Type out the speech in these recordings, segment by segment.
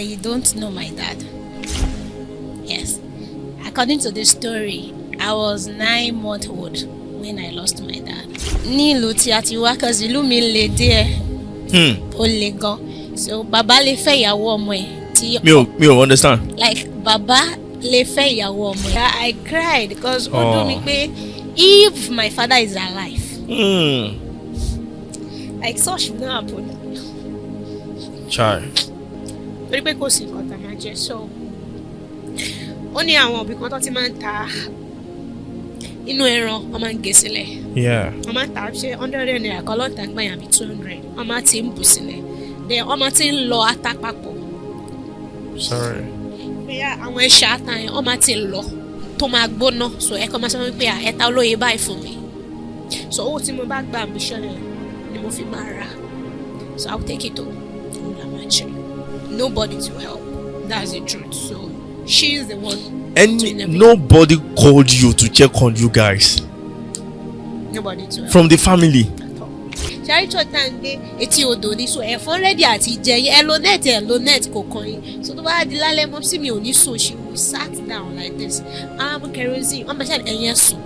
I don't know my dad. Yes. According to the story, I was 9 months old when I lost my dad. Ní ìlú tí a ti wá, 'cause ìlú mi le díẹ̀, ó le gan. So bàbá lè fẹ́ ìyàwó ọmọ ẹ̀ tí Mi ò understand. Like, bàbá lè fẹ́ ìyàwó ọmọ ẹ̀. I cried because ó dùn mí Oh. pé if my father is alive, like, such should not happen. Chai. Torí pé kò sí nǹkan tá a máa jẹ, so ó ní àwọn òbí kan tó ti máa ń ta inú ẹran, wọ́n máa ń gé sílẹ̀. Wọ́n máa ń ta, ṣe ₦100 kan lọ́ǹtà gbẹ̀yìn àbí 200, wọ́n máa ti ń bù sílẹ̀, then wọ́n máa ti ń lọ ata papọ̀. Sorry. Bóyá àwọn ẹ̀ṣà ata yẹn, wọ́n máa ti lọ tó máa gbóná, so ẹ kàn máa sọ fún mi pé, "À, ẹ ta olóye báyìí fún mi." So owó tí mo bá gbà ambition yẹn ni mo fi máa rà, so I will take it home, òun là máa jẹ. Nobody to help, that's the truth. So she is the one Any doing everything. Nobody called you to check on you guys Nobody to help from the family? At all. Ṣáà church tá à ń gbé, etí odò ní, so ẹ̀fọn ready àti jẹ yín. Ẹ lo net, ẹ lo net, kò kàn yín. So tó bá di lálẹ́, mumsy mi ò ní sùn. She will sat down like this, àwọn mú kerosene, wọ́n máa ṣe ẹ̀yẹn sùn,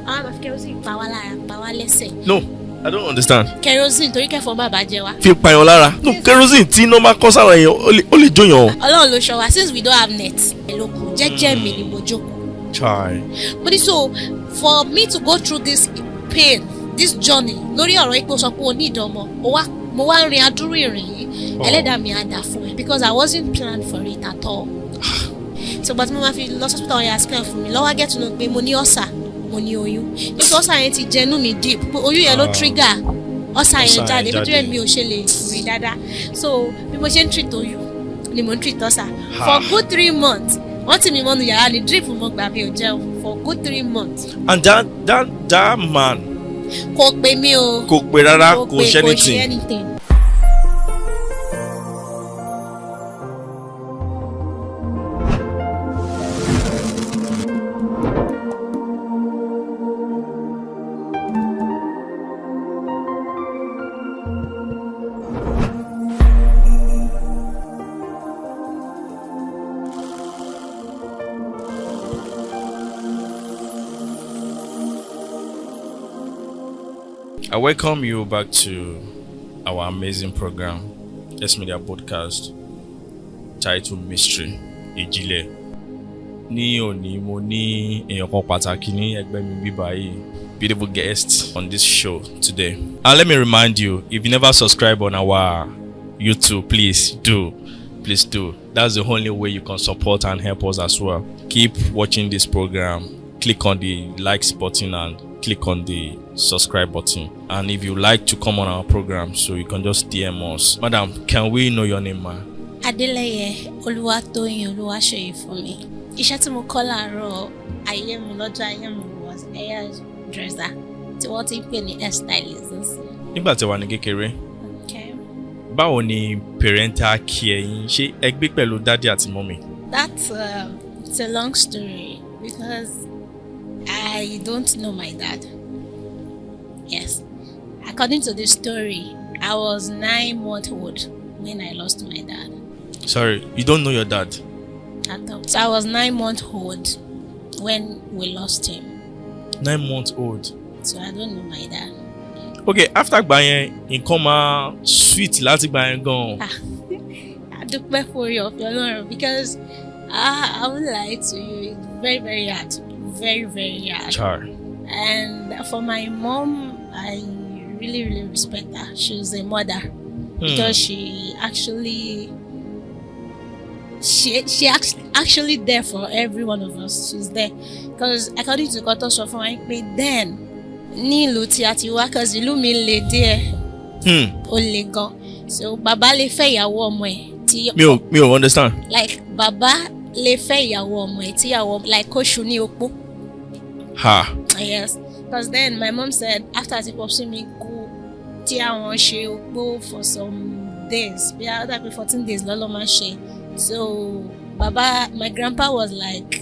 àwọn máa fi kerosene pa wá lára, pa wá lẹ́sẹ̀. No, I don't understand. Kerosene, torí kẹ́fọn má bàa jẹ wá. Fi pààyàn lára? No, kerosene tí iná máa kọ́ sára yẹn, ó lè jóyàn o. Ọlọ́run ló ṣọ́ wa, since we don't have net. Ẹ ló kù jẹ́jẹ́ mi ni mo jókòó. Chai. Mo ní, so for me to go through this pain, this journey, lórí ọ̀rọ̀ ipò sọ pé o ní ìdánmọ̀, o wá, mo wá rin adúrú ìrìn yìí. Oh. Ẹlẹ́dàá mi á dà fún ẹ, because I wasn't planned for it at all. So but mo máa fi lọ hospital, wọn yà scan fún mi lọ́wọ́, get to know pé mo ní ulcer, mo ní oyún, nítorí ulcer yẹn ti jẹnu mi deep, pé oyún yẹn ló trigger ulcer yẹn Ulcer yẹn jáde, nítorí jáde. mi ò ṣe lè rìn dáadáa. So bí mo ṣe ń treat oyún ni mo ń treat ulcer for good 3 months. Wọ́n tì mí mọ́nu yàrá ní drip, mo gbà, mi ò jẹun for good 3 months. And that man Kò pè mí o. Kò pè rárá, kò pè, ṣe kò ṣe anything. Anything. I welcome you back to our amazing program, S Media Podcast, titled Mystery Ìjìnlẹ̀. Ní òní, mo ní èèyàn kan pàtàkì ní ẹgbẹ́ mi bíbá yìí, beautiful guest on this show today. And let me remind you, if you never subscribe on our YouTube, please do. Please do. That's the only way you can support and help us as well. Keep watching this program. Click on the likes button and click on the subscribe button. And if you like to come on our program, so you can just DM us. Madam, can we know your name, ma? Adélẹ́yẹ Olúwatóyìn Olúwaṣeyì fún mi. Iṣẹ́ tí mo kọ́ láàárọ̀ ayé mi, lọ́jọ́ ayé mi, was hair dresser, tí wọ́n ti ń pè ní hairstylist nísìnyí. Nígbà tí wà ní kékeré, Okay. báwo ni parental care yín? Ṣé ẹ gbé pẹ̀lú daddy àti mummy? That's it's a long story because I don't know my dad. Yes. According to the story, I was 9 months old when I lost my dad. Sorry, you don't know your dad? At all. So I was 9 months old when we lost him. 9 months old. So I don't know my dad. Okay, after gbà yẹn, nǹkan máa sweet láti gbà yẹn gan. Ah, a dúpẹ́ fún oore ọ̀fẹ́ Ọlọ́run, because I won't lie to you, it's very, very hard. Very, very hard. Char. And for my mom, I really, really respect her. She's a mother because she actually there for every one of us. She's there because according to nǹkan tó sọ fún wa pé then ní ìlú tí a ti wá, 'cause ìlú mi le díẹ̀, ó le gan. So bàbá lè fẹ́ ìyàwó ọmọ ẹ̀ tí Mi ò understand. Like, bàbá lè fẹ́ ìyàwó ọmọ ẹ̀ tí ìyàwó, like, kó ṣu ní opó. Ha. Yes, because then my mom said after tí popsi mi kú, tí àwọn ṣe opó for some days, bí i that 14 days lọ́lọ́ máa ṣe. So baba, my grandpa was like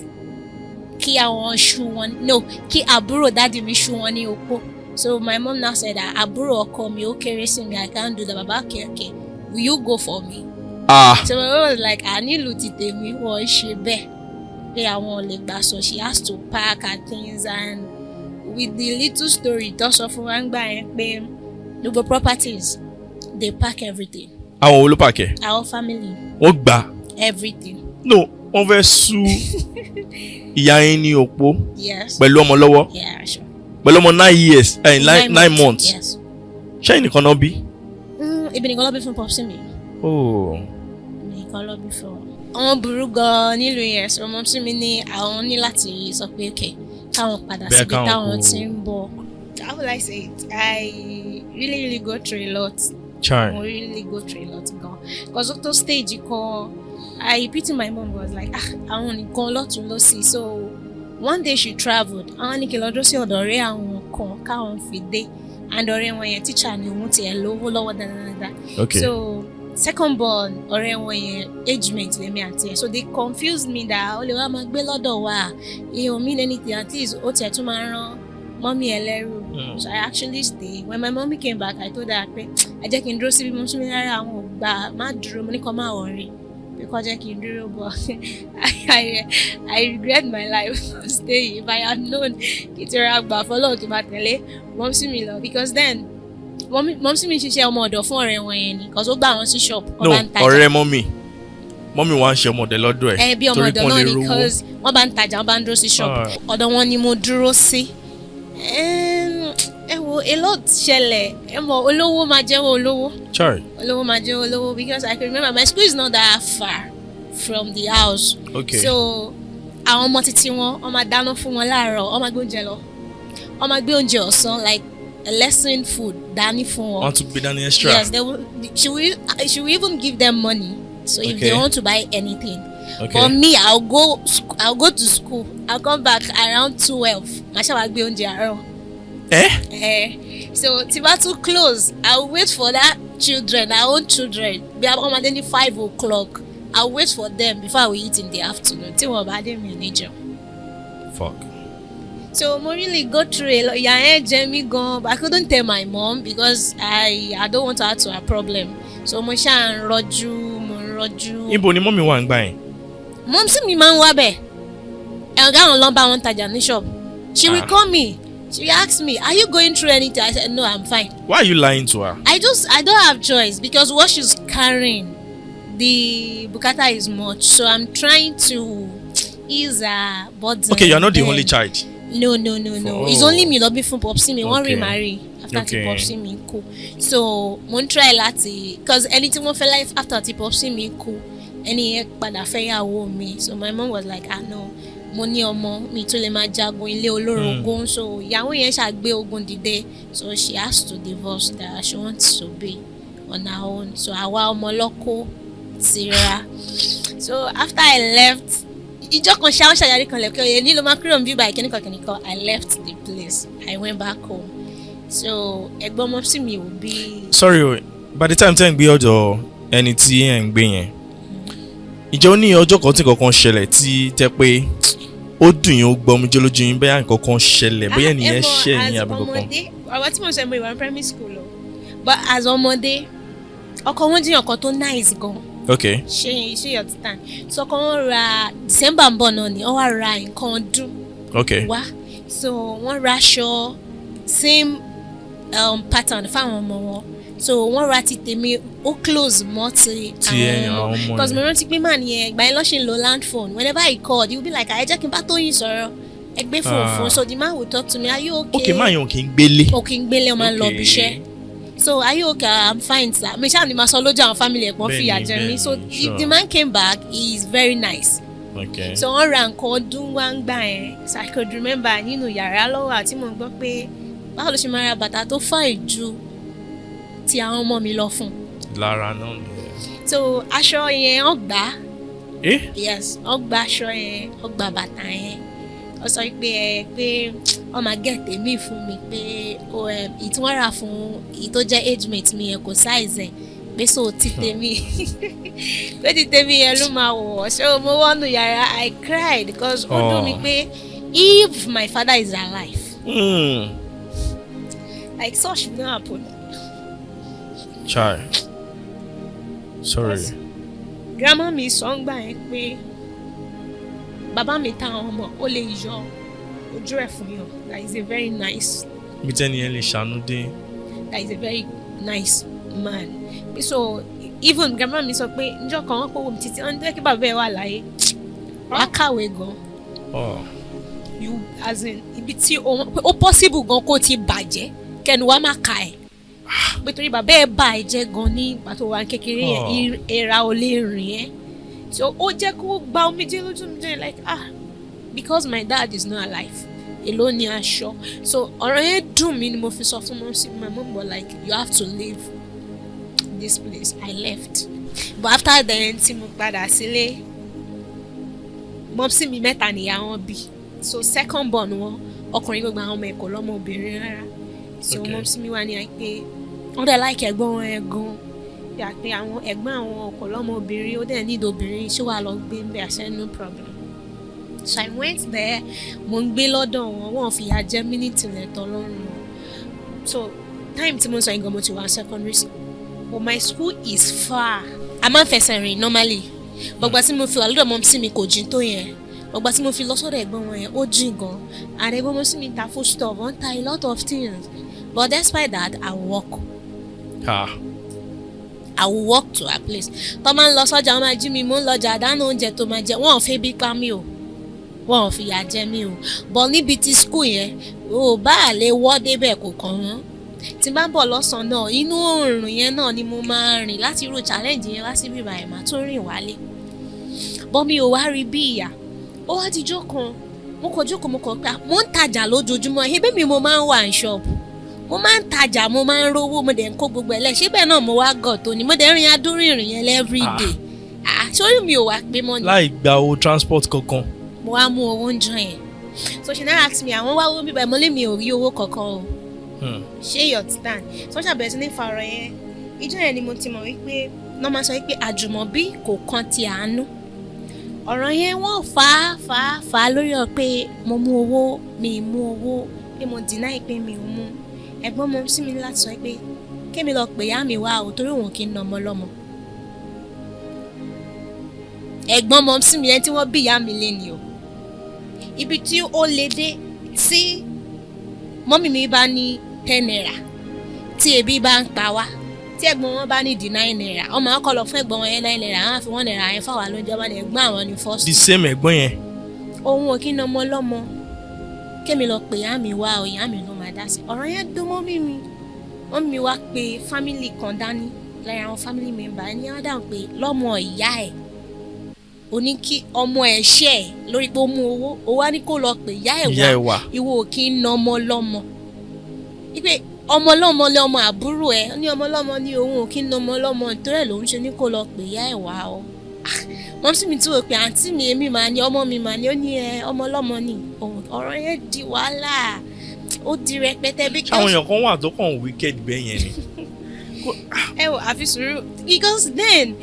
kí àwọn ṣu wọn, no, kí àbúrò daddy mi ṣu wọn ní opó. So my mom now said that àbúrò ọkọ mi ó kéré sí mi, I can't do that. Baba, okay, will you go for me? Ah. So my mom was like, ah, nílùú ti tèmi, wọ́n ṣe bẹ́ẹ̀, pé àwọn ò lè gbà. So she has to pack her things, and with the little story tó sọ fún wa ń gbà yẹn pé gbogbo properties, they pack everything. Àwọn wo ló pack ẹ̀? Our family. Wọ́n gbà? Everything. No, wọ́n fẹ́ sú ìyá yín ní opó Yes. pẹ̀lú ọmọ lọ́wọ́? Yeah, sure. Pẹ̀lú ọmọ 9 years, 9 months? Yes. Ṣé ẹnìkan náà bí? Èmi nìkan ló bí fún popsi mi. Oh. Èmi nìkan ló bí fún wọn. Àwọn burú gan-an nílùú yẹn, so mumsi mi ní àwọn ní láti sọ pé okay, káwọn padà Bẹ́ẹ̀ síbi káwọn táwọn kó- ti ń bọ̀. How will I say it? I really really go through a lot. Chai. Mo really go through a lot gan. Because ó tó stage kan, I pity my mom, was like, ah, àwọn nìkan lọ́tún lọ́sì. So one day she travelled, àwọn ní kí n lọ dúró sí ọ̀dọ̀ ọ̀rẹ́ àwọn kan káwọn fi dé, and ọ̀rẹ́ wọn yẹn, teacher ni, òun tiẹ̀ lówó lọ́wọ́ dáadáa. So second born ọ̀rẹ́ wọn yẹn, age mate lèmi àti ẹ̀, so they confused me that ó lè wá máa gbé lọ́dọ̀ wa, ìyẹn ò mean anything, at least ó tiẹ̀ tún máa rán mummy ẹ lẹ́rù. So I actually stay. When my mommy came back, I told her pé ẹ jẹ́ kí n dúró síbi. Mo tún mi rárá, àwọn ò gbà, má dúró. Mo ní kó má worry, pé kó jẹ́ kí n dúró, but I regret my life stay. If I had known, kí tí ra gbà fọlọ́ọ̀ kí n máa tẹ̀lé mumsi mi lọ, because then mumsi mi ṣiṣẹ́ ọmọ ọ̀dọ̀ fún ọ̀rẹ́ wọn yẹn ni, because ó gbà wọ́n sí shop, wọ́n No, bá ń tajà. ọ̀rẹ́ mummy. Mummy wa ń ṣe ọmọdé lọ́dọ̀ ẹ̀? Ẹ bí ọmọ Torí ọ̀dọ̀ kán náà lè ni, rówó. because wọ́n bá ń tajà, wọ́n bá ń dúró sí shop. Ah. Ọ̀dọ̀ wọn ni mo dúró sí. Ẹ wo, a lot ṣẹlẹ̀. Ẹ mọ̀, olówó máa jẹ́wọ́ olówó. Chai. Olówó máa jẹ́wọ́ olówó, because I can remember my school is not that far from the house. So àwọn ọmọ títí wọn, wọ́n máa dáná fún wọn láàárọ̀, wọ́n máa gbé oúnjẹ lọ, wọ́n máa gbé oúnjẹ ọ̀sán, like a lesson food dání fún wọn. Wọ́n tún gbé dání extra? Yes, they will, she will even give them money, so if they want to buy anything. But me, I'll go to school, I'll come back around 12, màá ṣàwá gbé oúnjẹ àárọ̀. Eh? Eh, so tí bá tún close, I'll wait for that children, our own children, bí wọ́n máa dé ní 5 o'clock. I'll wait for them before I will eat in the afternoon. Tí wọ́n bá dé, mi ò ní jẹun. Fuck. So mo really go through a lot. Ìyà yẹn jẹ mí gan, but I couldn't tell my mom because I don't want to add to her problem, so mo ṣáà ń rọjú, mo ń rọjú. Ibo ni mummy wà ń gbà yẹn? Mumsi mi máa ń wá bẹ̀, ọ̀gá àwọn ló ń bá wọn tajà ní shop. She will Ah. call me, she will ask me, "Are you going through anything?" I said, "No, I'm fine." Why are you lying to her? I don't have choice, because what she's carrying, the bùkátà is much, so I'm trying to ease her burden. Okay, you are not the Then- only child. No, it's Oh. only me ló bí fún popsi mi. Wọ́n remarry after tí popsi mi kú, so mo ń try láti, cause ẹni tí wọ́n fẹ́ life after tí popsi mi kú, ẹni yẹn padà fẹ́ yàwó mi. So my mom was like, ah, no, mo ní ọmọ mi tó lè máa jagun ilé olórogún. So ìyàwó yẹn ṣàgbé ogun dìde, so she has to divorce, that she wants to be on her own. So àwa ọmọ lọ́kọ́ tira. So after I left, ìjọ kan ṣáà ṣàyàrí kan lẹ́kọ̀ọ́ yẹn ní ló máa kúrò níbí báyìí, kíníkan kíníkan. I left the place, I went back home. So ẹ̀gbọ́n ọmọ sí mi ò bí. Sorry o, by the time tẹ́ ń gbé ọ̀dọ̀ ẹni tí ẹ̀ ń gbé yẹn, ìjẹ́ ó ní ọjọ́ kan tí nǹkan kan ṣẹlẹ̀ tí tẹ́ pé ó dùn yín, ó gbọ́ omijé lójú yín, bóyá nǹkan kan ṣẹlẹ̀, bóyá ẹnìyẹn ṣẹ̀ yín àbí kankan? Ọmọdé, ọ̀rọ̀ tí mo sọ, mo ìwà ní primary school o, but as ọmọdé, ọkọ wọn jẹ́ ọkọ tó nice gan. Ṣe you understand? So ọkọ wọn ra, December ń bọ̀ náà ni wọ́n wá ra nǹkan ọdún wá. So wọ́n ra aṣọ same pattern fáwọn ọmọ wọn, so wọ́n ra ti tèmi, ó close mọ́ ti Ti ẹ̀yìn àwọn ọmọ because mo yẹn. Rántí pé màá nìyẹn, ìgbà yẹn lọ́ ṣe ń lo land phone. Whenever he called, he would be like, "Ẹ jẹ́ kí n bá Tóyìn sọ̀rọ̀, ẹ gbé phone Ah. fún." So the man would talk to me, "Are you okay?" Okay, máa yàn kí n gbélé. Ó kì í gbélé, ó máa ń lọ ibi iṣẹ́. So, "Are you okay?" "I'm fine, sir." Mi ṣáà ni máa sọ lójú àwọn family ẹ̀gbọ́n fìyà jẹ mí. So if the man came back, he is very nice. So wọ́n ra nǹkan ọdún wá ń gbà yẹn. So I could remember, nínú yàrá lọ́wọ́ àti mo gbọ́ pé báwo ló ṣe máa ra bàtà tó fine ju ti àwọn ọmọ mi lọ fún un. Lára náà nìyẹn. So aṣọ yẹn, wọ́n gbà á. Eh? Yes, wọ́n gba aṣọ yẹn, wọ́n gba bàtà yẹn. Wọ́n sọ pé ẹ pé wọ́n máa get èmi fún mi, pé ó ẹ èyí tí wọ́n rà fún èyí tó jẹ́ age mate mi yẹn kò size ẹ̀, pé so ti tèmi, pé ti tèmi yẹn ló máa wọ̀. So mo wọ́nú yàrá, I cried because ó dùn mí Oh. pé if my father is alive, like such should not happen. Chai. Sorry. Grandma mi sọ nígbà yẹn pé bàbá mi táwọn ọmọ ó lè yọ ojú ẹ̀ fún yàn, that is a very nice Ibi tẹ́ni yẹn lè ṣàánú dé. That is a very nice man. So even grandma mi sọ pé njọ́ kan wọ́n pòwò mi títí wọ́n ní kí bàbá ẹ̀ wà láyé, wàá kàwé gan. Oh. You, as in, ibi tí ó possible gan kó ti bàjẹ́ kẹnu wa má ka ẹ̀ pé torí bàbá ẹ̀ bà ẹ̀ jẹ́ gan ní ìgbà tó wà ní kékeré yẹn. Oh. Èèrà ò lè rìn ẹ́, so ó jẹ́ kó gba omijé lójú mi jẹ́ like, ah, because my dad is not alive, èló ni aṣọ? So ọ̀rọ̀ yẹn dùn mí ni mo fi sọ fún mummy. My mom was like, "You have to leave this place." I left, but after then, tí mo padà sílé, mumsy mi mẹ́ta nìyá wọn bí, so second born wọn ọkùnrin, gbogbo àwọn ọmọ ẹ̀kọ́ lọ́mọ obìnrin rárá, so mumsy mi wà ní àìpé wọ́n dẹ̀ like ẹ̀gbọ́n wọn ẹ̀ gan yà pé àwọn ẹ̀gbọ́n àwọn ọkọ̀ lọ́mọ obìnrin, ó dẹ̀ nídìí obìnrin, ṣé wàá lọ gbé ń bẹ̀? I said no problem. So I went there, mo ń gbé lọ́dọ̀ wọn, wọ́n fìyà jẹ mí ní tìlẹ̀ tọ́lọ́run wọn. So time tí mo sọ yìí gan, mo ti wà secondary school, but my school is far. A máa ń fẹsẹ̀ rìn normally, gbọ̀gbà tí mo fi wà lọ́dọ̀ mumsy mi kò jìn tó yẹn. Gbọ̀gbà tí mo fi lọ sọ́dọ̀ ẹ̀gbọ́n wọn yẹn, ó jìn gan, and ẹ̀gbọ́n mumsy mi ta food stuff, wọ́n ta a lot of things, but despite that, I walk. Ah. I will walk to her place. Tó máa ń lọ sọ́jà, wọ́n máa jí mi, mo ń lọ́jà dáná oúnjẹ tó máa jẹ. Wọ́n ò fẹ́ bí pa mí o, wọ́n ò fìyà jẹ mí o, but níbi tí school yẹn o bá lè wọ́ débẹ̀ kò kàn wọ́n. Tí n bá ń bọ̀ lọ́sàn-án náà, inú òòrùn yẹn náà ni mo máa rìn láti irú challenge yẹn wá síbí báyìí, màá tún rìn wálé bọ́. Mi ò wá rí bí ìyà. Ó wá dijọ́ kan, mo kàn jókòó, mo kàn pé mo ń tajà lójoojúmọ́, ebí mi mo máa ń wà ní ṣọ́ọ̀bù, mo máa ń tajà, mo máa ń rówó, mo dẹ̀ ń kó gbogbo ẹ̀ lẹ̀, ṣé bẹ́ẹ̀ náà mo wá gọ̀ tó ni mo dẹ̀ ń rin adúrú ìrìn yẹn everyday? Ah, sórí mi ò wá pé mọ́ ni. Láì gba owó transport kankan. Mo wá mú owó ń jọ yẹn, so she now ask me, àwọn wá owó bíbá, mo lé mi ò rí owó kankan o. Ṣé you understand? So wọ́n ṣàbẹ̀rẹ̀ sí ní fa ọ̀rọ̀ yẹn. Ìjọ yẹn ni mo ti mọ̀ wípé wọ́n máa sọ wípé àjùmọ̀bí kò kan ti àánú. Ọ̀rọ̀ yẹn wọ́n fà á fà á fà á lórí ọ pé mo mú owó, mi ì mú owó, pé mo deny pé mi ò mú. Ẹ̀gbọ́n mo sí mi láti sọ pé kémi lọ pè yá mi wá o, torí òun kì í nà ọmọ lọ́mọ. Ẹ̀gbọ́n mọ sí mi yẹn tí wọ́n bí ìyá mi lé ni o, ibi tí ó le dé, tí mummy mi bá ní ₦10, tí ebi bá ń pa wá, tí ẹ̀gbọ́n wọn bá ní di ₦9, ọmọ akọ lọ fún ẹ̀gbọ́n wọn yẹn ₦9, àwọn àfi ₦1 yẹn fáwọn lóúnjẹ wọn ní ẹ̀gbọ́n àwọn ní first. The same ẹ̀gbọ́n yẹn. Òun ò kí ń ọmọ lọ́mọ. Kémi lọ pè ìyá mi wá o, ìyá mi ló máa dá sí ọ̀rọ̀ yẹn. Dún mọ́ mímí, wọ́n mi wá pé family kan dání lára àwọn family member ẹni á dáhùn pé lọ́mọ ìyá ẹ̀ ó ní kí ọmọ ẹ̀ ṣẹ̀ ẹ̀ lórí pé ó mú owó, ó wá ní kó lọ pè ìyá ẹ̀ Ìyá wá. Ẹ̀ wà. Ìwọ ò kí ń na ọmọ lọ́mọ, wípé ọmọ lọ́mọ lé ọmọ àbúrò ẹ̀ ó ní ọmọ lọ́mọ ní òun ò kí ń na ọmọ lọ́mọ, nítorí ẹ̀ lòún ṣe ní kó lọ pè ìyá ẹ̀ wá o. Mumsy mi tún wò pé àǹtí mi, èmi máa ní ọmọ mi máa ní ó ní ẹ ọmọ lọ́mọ ni òun. Ọ̀rọ̀ yẹn di wàhálà, ó di rẹpẹtẹ bí. Àwọn èèyàn kan wà tó kàn wicked bẹ́ẹ̀ yẹn ni. Ẹ wò, àfi sùúrù, because then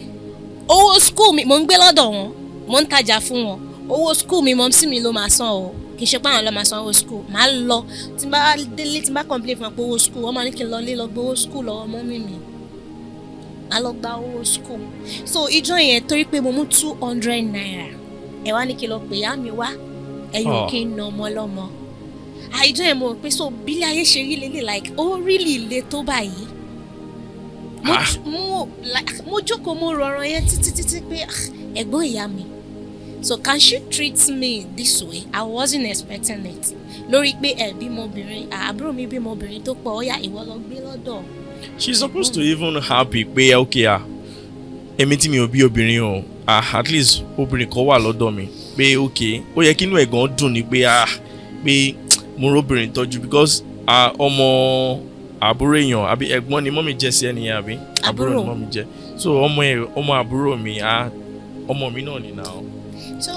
owó school mi, mo ń gbé lọ́dọ̀ wọn, mo ń tajà fún wọn, owó school mi, mumsy mi ló máa san o, kì í ṣe pé àwọn ló máa san owó school. Màá lọ, tí n bá délé, tí n bá complain fún wọn pé owó school, wọ́n máa ní kí n lọ lé lọ gbé owó school lọ́wọ́ mummy mi, màá lọ gba owó school. So ìjọ yẹn, torí pé mo mú ₦200, ẹ wá ní kí n lọ pè ìyá mi wá, ẹ̀yin ò Oh. kí ń na ọmọ lọ́mọ. Àìjọ yẹn mo rò pé so bílẹ̀ ayé ṣe rí lélẹ̀, like ó really le tó báyìí. Mo mo like mo jókòó, mo rọrọ yẹn títí títí pé ah, ẹ̀gbọ́n ìyá mi, so can she treat me this way? I wasn't expecting it, lórí pé ẹ bímọ obìnrin, àbúrò mi bímọ obìnrin tó pọ̀, ó yá, ìwọ lọ gbé lọ́dọ̀. She's supposed to even happy pé okay, ah, èmi tí mi ò bí obìnrin o, ah, at least obìnrin kan wà lọ́dọ̀ mi, pé okay, ó yẹ kí inú ẹ̀ gan dùn ní pé ah, pé mo róbìnrin tọ́jú, because ah, ọmọ àbúrò èèyàn àbí ẹ̀gbọ́n ni mummy jẹ́ sí ẹnìyẹn, àbí àbúrò ni Àbúrò. Mummy jẹ́. So ọmọ ẹ̀, ọmọ àbúrò mi, ah, ọmọ mi náà ni now. So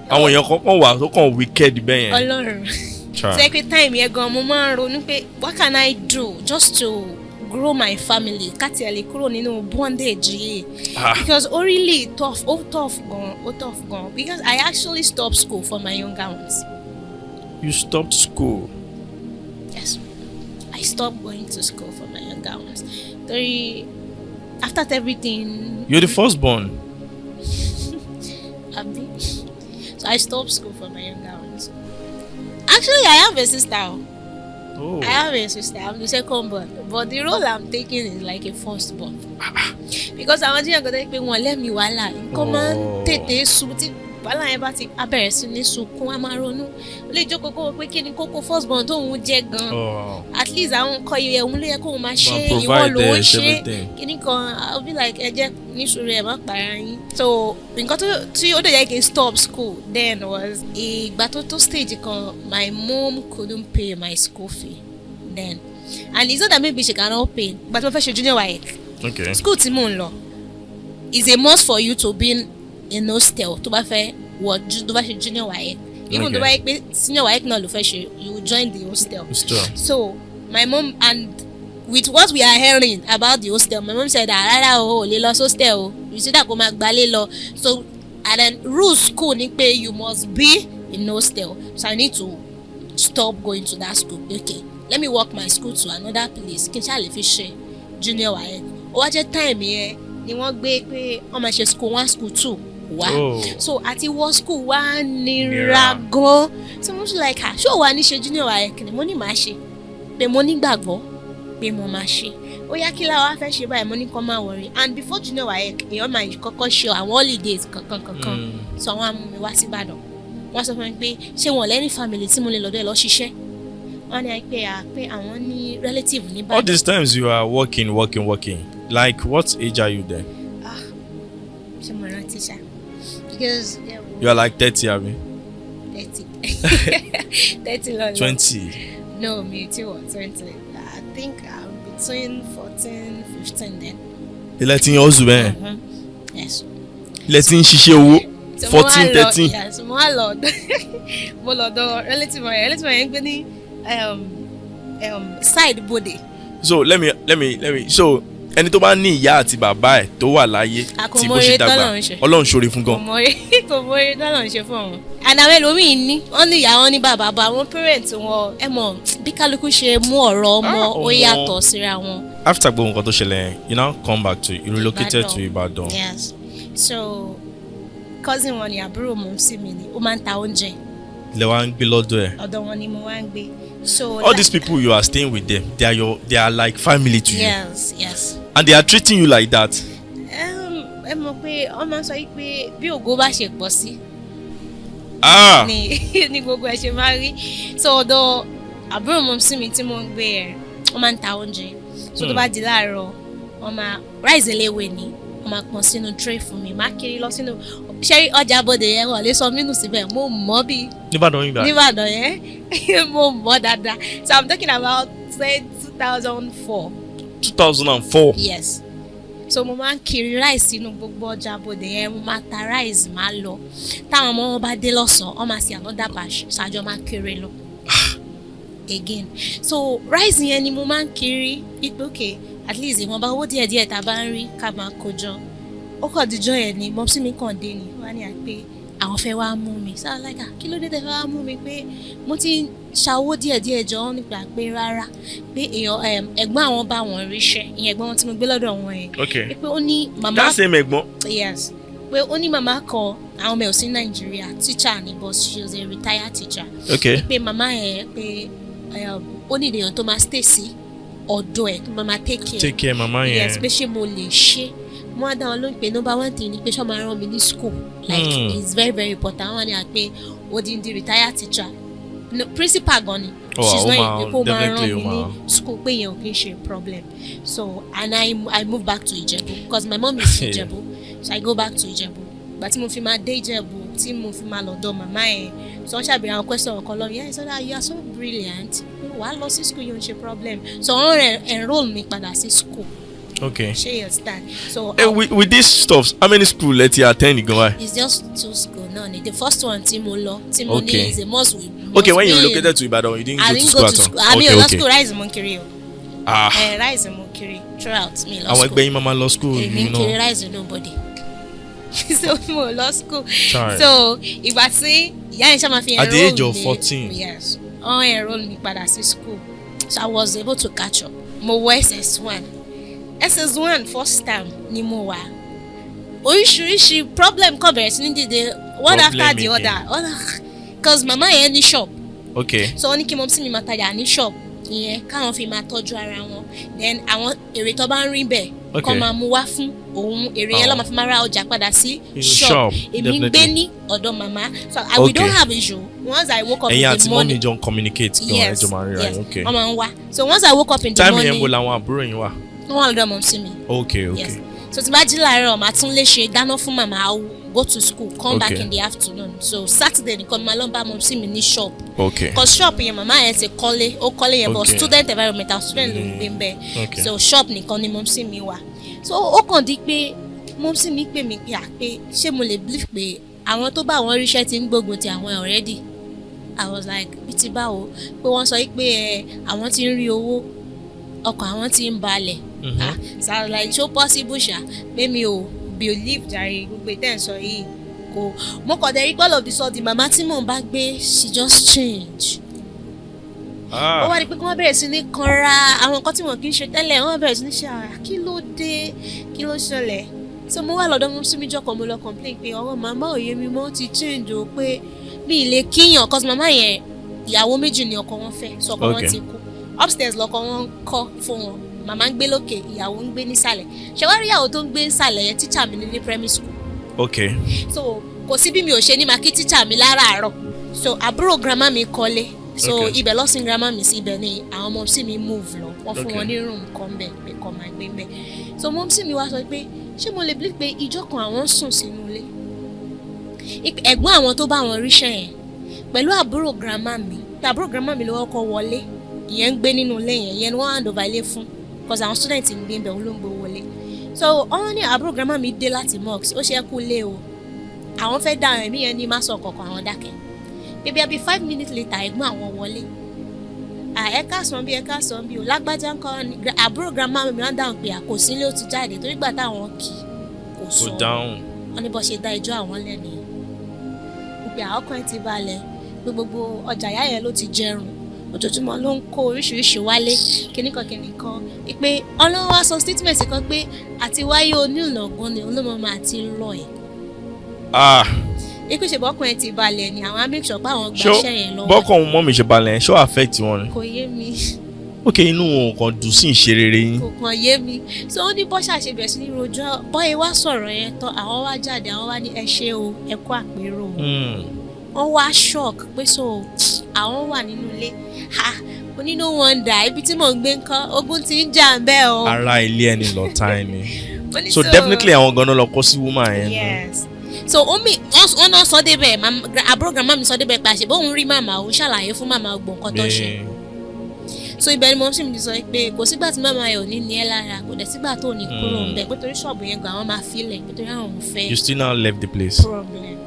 Àwọn èèyàn kan kàn wà tó kàn wicked bẹ́ẹ̀ yẹn. Ọlọ́run. Try. So pé time yẹn gan mo máa ń ronú pé what can I do just to grow my family, ká tiẹ̀ lè kúrò nínú bondage yìí, because ó really tough, ó tough gan, ó tough gan, because I actually stopped school for my younger ones. You stopped school. Yes, I stopped going to school for my younger ones, torí after everything. You're the first born. Àbí? So I stopped school for my younger ones. Actually, I have a sister. Oh. I have a sister. I'm the second born, but the role I'm taking is like a first born. Because àwọn tí yàn kọ́ pé wọ́n lẹ́mìí wàhálà, nǹkan máa ń tètè sú. Tí wàhálà yẹn bá ti á bẹ̀rẹ̀ sí ní sunkún, á máa ronú, ó lè jókòó kó o pé kí ni kókó first born tóun jẹ́ gan. At least àwọn nǹkan yẹ òun ló yẹ kóun máa ṣe, ìwọ ló ń ṣe kíní kan. I'll be like, ẹ jẹ́ níṣòro, ẹ má para yín. So nǹkan tó tí ó dẹ̀ yẹ kí n stop school then was ìgbà tó tó stage kan, my mom couldn't pay my school fee then, and it's not that maybe she cannot pay, but mo fẹ́ ṣe junior WAEC. School tí mò ń lọ is a must for you to be in hostel tó bá fẹ́ wọ tó bá ṣe junior WAEC, even tó bá yẹ pé senior WAEC náà ló fẹ́ ṣe, you will join the hostel. Hostel. So my mom, and with what we are hearing about the hostel, my mom said, "Ah, rárá o, ò lè lọ hostel o, you see that kó máa gbalé lọ." So and then rule school ni pé you must be in hostel, so I need to stop going to that school. Okay, let me walk my school to another place kí n ṣáà lè fi ṣe junior WAEC. Ó wá jẹ́ time yẹn ni wọ́n gbé pé wọ́n máa ṣe school one, school two wá. So àti wọ school wá nira Nira. gan. So mo tún like, ah, ṣé ò wá ní ṣe junior WAEC ni? Mo ní màá ṣe, pé mo nígbàgbọ́ pé mo máa ṣe. Ó yá, kí la wá fẹ́ ṣe báyìí? Mo ní kó má worry. And before junior WAEC, èèyàn máa kọ́kọ́ ṣe àwọn holidays kankan kankan. So àwọn á mú mi wá sí Ìbàdàn. Wọ́n sọ fún mi pé ṣé wọn lẹ́ni family tí mo lè lọ́dọ̀ ẹ̀ lọ ṣiṣẹ́. Wọ́n ní pé à pé àwọn ní relative ní All Ìbàdàn. These times you are working, working, working. Like, what age are you then? Ah, ṣé mo rántí ṣá? Because yeah, You are like 30, abi? 30, 30 lọ. 20. No, mi ò tí wọ 20. I think I'm between 14, 15 then. Ilẹ̀ tí ń hustle bẹ́ẹ̀. Yes. Ilẹ̀ tí ń ṣiṣẹ́ owó. So mo wá 14, lọ- 13. Yes, mo wá lọ, mo lọ dọ̀ relative yẹn. Relative yẹn ń gbé ní side Bode. So let me so ẹni tó bá ní ìyá àti bàbá ẹ̀ tó wà láyé tí bó ṣe Àkòmọye dàgbà, tọ́lọ́run ṣe. Ọlọ́run ṣoore fún Kò gan. mọ kò mọ oore tọ́lọ́run ṣe fún òun. And àwọn ẹlòmíín ní wọ́n ní ìyá, wọn ní bàbá, bá àwọn parents wọn, ẹ mọ̀ bí kálukú ṣe mú ọ̀rọ̀ ọmọ, Ah, ó ọmọ. yàtọ̀ síra wọn. After gbogbo nǹkan tó ṣẹlẹ̀ yẹn, you now come back to, you relocated to Ibadan. Yes, so cousin wọn ni, àbúrò mọ̀ sí mi ni, ó máa ń ta oúnjẹ. Lẹ wá ń gbé lọ́dọ̀ ẹ̀. Ọ̀dọ̀ wọn ni mo wá ń gbé. So All these people you are staying with them, they are like family to you. Yes. And they are treating you like that. Ẹ mọ̀ pé wọ́n máa ń sọ yìí pé bí ògo bá ṣe pọ̀ sí ni gbogbo ẹ ṣe máa rí. So ọ̀dọ̀ àbúrò mọ̀ sí mi tí mo ń gbé ẹ̀, wọ́n máa ń ta oúnjẹ. So tó bá di láàárọ̀, wọ́n máa rice eléwé ni wọ́n máa pọn sínú tray fún mi. Má kiri lọ sínú ṣé ọjà Bòdè yẹn, wọ́n lè sọ mí nù síbẹ̀. Mo mọ̀ bí Nìbàdàn yìí báyìí. Nìbàdàn yẹn, mo mọ̀ dáadáa. So I'm talking about, say, 2004. 2004. Yes. So mo máa ń kiri rice sínú gbogbo ọjà Bòdè yẹn. Mo máa ta rice, máa lọ. Táwọn ọmọ wọn bá dé lọ́sàn-án, wọ́n máa ṣe another batch, ṣáájú máa kiri lọ again. So rice yẹn ni mo máa ń kiri ipe okay, at least ìwọ̀nba owó díẹ̀díẹ̀ tá a bá ń rí ká máa kó jọ. Ó kàn díjọ́ yẹn ni mumsy mi kàn dé ni wọ́n á ní à pé àwọn fẹ́ wá mú mi. So I was like, ah, kí ló dé tẹ́ fẹ́ wá mú mi, pé mo ti ń ṣa owó díẹ̀díẹ̀ jọ? Wọ́n nípa pé rárá, pé èèyàn ẹ̀gbọ́n àwọn bá wọn ríṣẹ́, ìyẹn ẹ̀gbọ́n wọn tí mo gbé lọ́dọ̀ wọn yẹn, pé ó ní màmá That same ẹ̀gbọ́n. Yes, pé ó ní màmá kan, àwọn ọmọ ẹ̀ ò sí Nàìjíríà, teacher ni, but she was a retired teacher, pé màmá yẹn pé ó ní èèyàn tó máa stay sí ọ̀dọ̀ ẹ̀, tó máa take care. Take care mama yẹn. Yes, pé ṣé mo lè ṣe. Mo á dá wọn lóhùn pé number one thing ni pé ṣé wọ́n máa rán mi ní school, like, it's very very important. Wọ́n á ní à pé odindi retired teacher, no, principal gan ni. Oh, She's ó not máa- a pé ó máa rán definitely mi ó ní máa- school, pé yẹn ò kí ń ṣe problem. So and I moved back to Ijebu because my mom is Ijebu, so I go back to Ijebu. Ìgbà tí mo fi máa dé Ìjẹ̀bú, tí mo fi máa lọ́dọ̀ màmá yẹn, so wọ́n ṣàbẹ̀rẹ̀ àwọn question kan lọ́wọ́ yẹn, so that you are so brilliant, wàá lọ sí school, yóò ń ṣe problem. So wọ́n rẹ̀ enroll mi padà sí school. Ṣé you understand? So Hey, with these stuffs, how many school lẹ ti attend gan wa? It's just two school náà ni. The first one tí mo lọ, tí mo ní is a must we must Okay, when you be in- relocated to Ibadan, you didn't I go to didn't school go at to all. school. I mean, lọ school, rice mo ń kiri o. Eh, rice mo ń kiri throughout, mi lọ Àwọn school. ẹgbẹ́ yín máa ma lọ school, Èmi you ń kiri know. rice, nobody. So mo lọ school. Child. So ìgbà tí ìyá yẹn ṣe máa fi At the enroll age of mi- 14. Yes, wọ́n enroll mi padà sí school, so I was able to catch up. Mo wọ SS1, SS1 first term ni mo wà. Oríṣiríṣi problem kàn bẹ̀rẹ̀ sí ní dìde one Problem after the again. other, cause màmá yẹn ní shop. So wọ́n ní kí mumsy mi máa tajà ní shop ìyẹn, káwọn fi máa tọ́jú ara wọn, then àwọn èrè tó bá ń rí bẹ̀ kọ́ máa mú wá fún òun. Èrè yẹn ló máa fi máa ra ọjà padà sí Inú shop. shop. Èmi ń gbé Definitely. ní ọ̀dọ̀ màmá, so we don't have issue. Once I woke up Ẹ̀yin in àti the mummy morning, jọ ń communicate gan? Yes. Ẹ jọ máa ń ríra Yes. yín, okay. Wọ́n máa ń wá. So once I woke up in the Time morning, yẹn, wo làwọn àbúrò yín wà? Wọ́n wà lọ́dọ̀ mumsy mi. Yes. So tí bá jí láàárọ̀, màá tún lè ṣe, dáná fún màmá, I will go to school, come back in the afternoon. So Saturday nìkan ni màá lọ bá mumsy mi ní shop, cause shop yẹn, màmá yẹn ti kọ́lé, ó kọ́lé yẹn, but student environment, àwọn student ló ń gbé ń bẹ̀. So shop nìkan ni mumsy mi wà. So ó kàn di pé mumsy mi pè mí pé à pé ṣé mo lè believe pé àwọn tó bá àwọn ríṣẹ́ ti ń gbógun ti àwọn already. I was like, bí ti báwo? Pé wọ́n sọ pé ẹ àwọn ti ń rí owó, ọkàn àwọn ti ń balẹ̀. Ah, so I was like, ṣó possible ṣá? Pé mi ò believe jàre, gbogbo ìtẹ́ ń sọ yìí kò. Mo kàn dé rí pé all of the sudden, màmá tí mò ń bá gbé, she just change. Ó wá di pé kí wọ́n bẹ̀rẹ̀ sí ní kanra, àwọn nǹkan tí wọ́n kì í ṣe tẹ́lẹ̀, wọ́n bẹ̀rẹ̀ sí ní ṣe. Àrà, kí ló dé? Kí ló ṣẹlẹ̀? So mo wà lọ́dọ̀ mumsy mi jọkọ̀, mo lọ complain pé ọ̀rọ̀ màmá ò yé mi mọ́, ó ti change o, pé mi ì lè kíyàn, cause màmá yẹn, ìyàwó méjì ni ọkọ wọn fẹ́, so ọkọ wọn ti kú. Upstairs lọkọ wọn ń kọ́ fún wọn, màmá ń gbé lókè, ìyàwó ń gbé nísàlẹ̀. Ṣé wàá rí ìyàwó tó ń gbé nísàlẹ̀ yẹn, teacher mi ní ní primary school. So kò sí bí mi ò ṣe ní máa kí teacher mi láràárọ̀. So àbúrò grandma mi kọ́lé, so ibẹ̀ lọ́sìn grandma mi sí, ibẹ̀ ni àwọn mumsy mi move lọ. Wọ́n fún wọn ní room kan bẹ̀ pé kọ́ máa gbé bẹ̀. So mumsy mi wá sọ pé ṣé mo lè believe pé ìjọ kan àwọn ń sùn sínú ilé, ẹ̀gbọ́n àwọn tó bá wọn ríṣẹ́ yẹn pẹ̀lú àbúrò grandma mi, pé àbúrò grandma mi ló kọ́kọ́ wọlé, ìyẹn ń gbé nínú ilé yẹn, ìyẹn ni wọ́n hand over ilé fún, cause àwọn student ń gbé bẹ̀, òun ló ń gbé wọlé. So wọ́n ní àbúrò grandma mi dé láti mosque, ó ṣe é kú lé o, àwọn fẹ́ dá ẹ̀mí yẹn ní má sọ kankan, àwọn dákẹ́. Bíbí àbí 5 minutes later, ẹ̀gbọ́n àwọn wọlé. À, ẹ káàsán bí, ẹ káàsán bí o, lágbájá ńkọ́? Ni àbúrò grandma mi wọ́n dáhùn pé kò sí ilé, ó ti jáde, torí gbà táwọn kì í kò Kò sọ. dáhùn. Wọ́n ní bó ṣe dá ẹjọ́ àwọn lẹ́nu pé àwọn kan ti balẹ̀, pé gbogbo ọjà ìyá yẹn ló ti jẹrun, ojoojúmọ́ ló ń kó oríṣiríṣi wálé, kíníkan kíníkan, pé ọlọ́wọ́ wá sọ statement kan pé àti wáyé onílọ̀gán ni olómọ máa ti lọ ẹ̀. Ikú ṣe bọ́kùnrin ti balẹ̀ ni àwọn á make sure pé àwọn Ṣó gbaṣẹ́ yẹn lọ́wọ́. Bọ́kàn mummy ṣe balẹ̀ yẹn, ṣó affect wọn ni? Kò yé mi. Ok, inú wọn kàn dùn sí ìṣe rere yín. Kò kàn yé mi. So ó ní bọ́ṣà ṣe bẹ̀rẹ̀ sí ní rojọ́ bọ́yẹ wá sọ̀rọ̀ yẹn tán, àwọn wá jáde, àwọn wá ní ẹ ṣé o, ẹ kú àpérò o. Wọ́n wá shock pé so àwọn wà nínú ilé. Ha, mo ní no wonder, ibi tí mò ń gbé ńkọ́, ogun ti ń jà ń bẹ́ẹ̀ o. Ara ilé ẹni lọ̀tá ẹni. Mo ní So definitely àwọn ganan lọ kó sí woman yẹn. Yes, so omi wọ́n náà sọ débẹ̀, àbúrò grandma mi sọ débẹ̀ pé àṣẹ bóun rí màmá, òun ṣàlàyé fún màmá gbọ̀n nǹkan tó ṣe. So ibẹ̀ ni mumsy mi ti sọ pé kò sígbà tí màmá yẹn ò ní ní ẹ́ lára, kò dẹ̀ sígbà tó ní kúrò ń bẹ̀, pé torí ṣọ́ọ̀bù yẹn gan àwọn máa filẹ̀, pé torí àwọn ò fẹ́ You still now left the place. problem.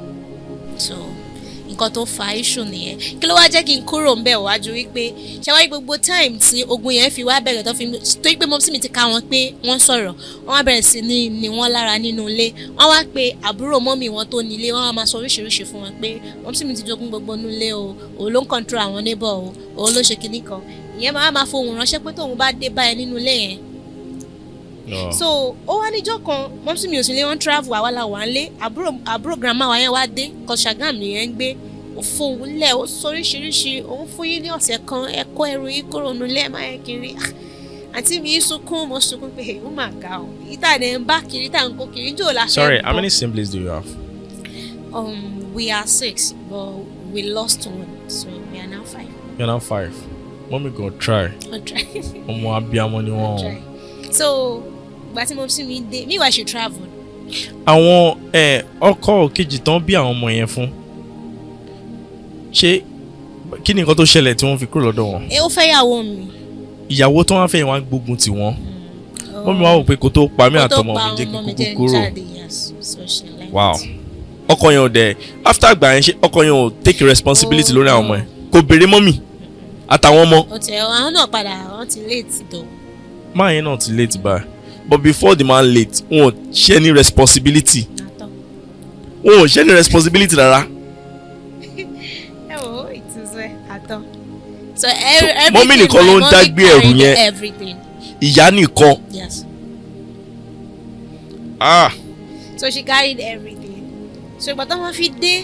So nǹkan tó fa issue nìyẹn. Kí ló wá jẹ́ kí n kúrò ń bẹ̀ wájú wípé ṣé wáyé gbogbo time tí ogun yẹn fi wá bẹ̀rẹ̀, tó fi torí pé mumsy mi ti ká wọn pé wọ́n sọ̀rọ̀, wọ́n wá bẹ̀rẹ̀ sí ní ní wọ́n lára nínú ilé. Wọ́n wá pe àbúrò mummy wọn tó nílé, wọ́n wá máa sọ oríṣiríṣi fún wọn pé mumsy mi ti jogún gbogbo inú ilé o, òun ló ń control àwọn neighbor o, òun ló ṣe kinní kan. Ìyẹn máa máa fohùn ránṣẹ́ pé tóun bá dé báyẹn nínú ilé yẹn. No. So ó wá níjọ́ kan, mumsy mi ò sí lé, wọ́n travel, àwa la wà ń lé. Àbúrò grandma wa yẹn wá dé, kọ Ṣàgámù nìyẹn ń gbé. Ó fohùn lẹ̀, ó sọ oríṣiríṣi, òun fún yín ní ọ̀sẹ̀ kan, ẹ kó ẹrù yín kúrò nílé, ẹ má yẹ kiri. Ah, àǹtí mi sunkún, mo sunkún pé ó mà ga o, ìta ni ń bá kiri, ìta ń kó kiri, jò la fẹ́ Sorry, how bọ́. many siblings do you have? We are six, but we lost one, so we are now five. You're now five. Mommy go try. I'll try. Ọmọ abiyamọ ni wọ́n o. Try. So ìgbà tí mumsy mi dé, meanwhile she traveled. Àwọn ọkọ kejì tán bí àwọn ọmọ yẹn fún, ṣé kí ni nǹkan tó ṣẹlẹ̀ tí wọ́n fi kúrò lọ́dọ̀ wọn? Ẹ ó fẹ́ yàwó mi. Ìyàwó tó wá fẹ́ yẹn wá gbógun tì wọ́n. Mummy wá wò pé kó tó pa mí Kó tó àtọmọ pa mi, jẹ́ kí ọmọ mi kúkú jẹ́ n kúrò. jáde, yes. So she left. Wow, ọkọ yẹn ò dẹ̀ after gbà yẹn, ṣe ọkọ yẹn ò take responsibility Oh, lórí àwọn no. ọmọ yẹn? Kò béèrè mummy àtàwọn ọmọ? Ó tẹ àwọn náà padà, wọ́n ti late though. Man yẹn náà ti late báyìí, but before the man late, wọn ò ṣe any responsibility. Nàtọ̀. Wọn ò ṣe any responsibility rárá. Ẹ wo, it is well àtọ̀. So everything, Mummy nìkan ló ń my dá mommy gbé ẹrù carried yẹn. everything. Ìyá nìkan? Yes. Ah. So she carried everything. So ìgbà tó wọ́n fi dé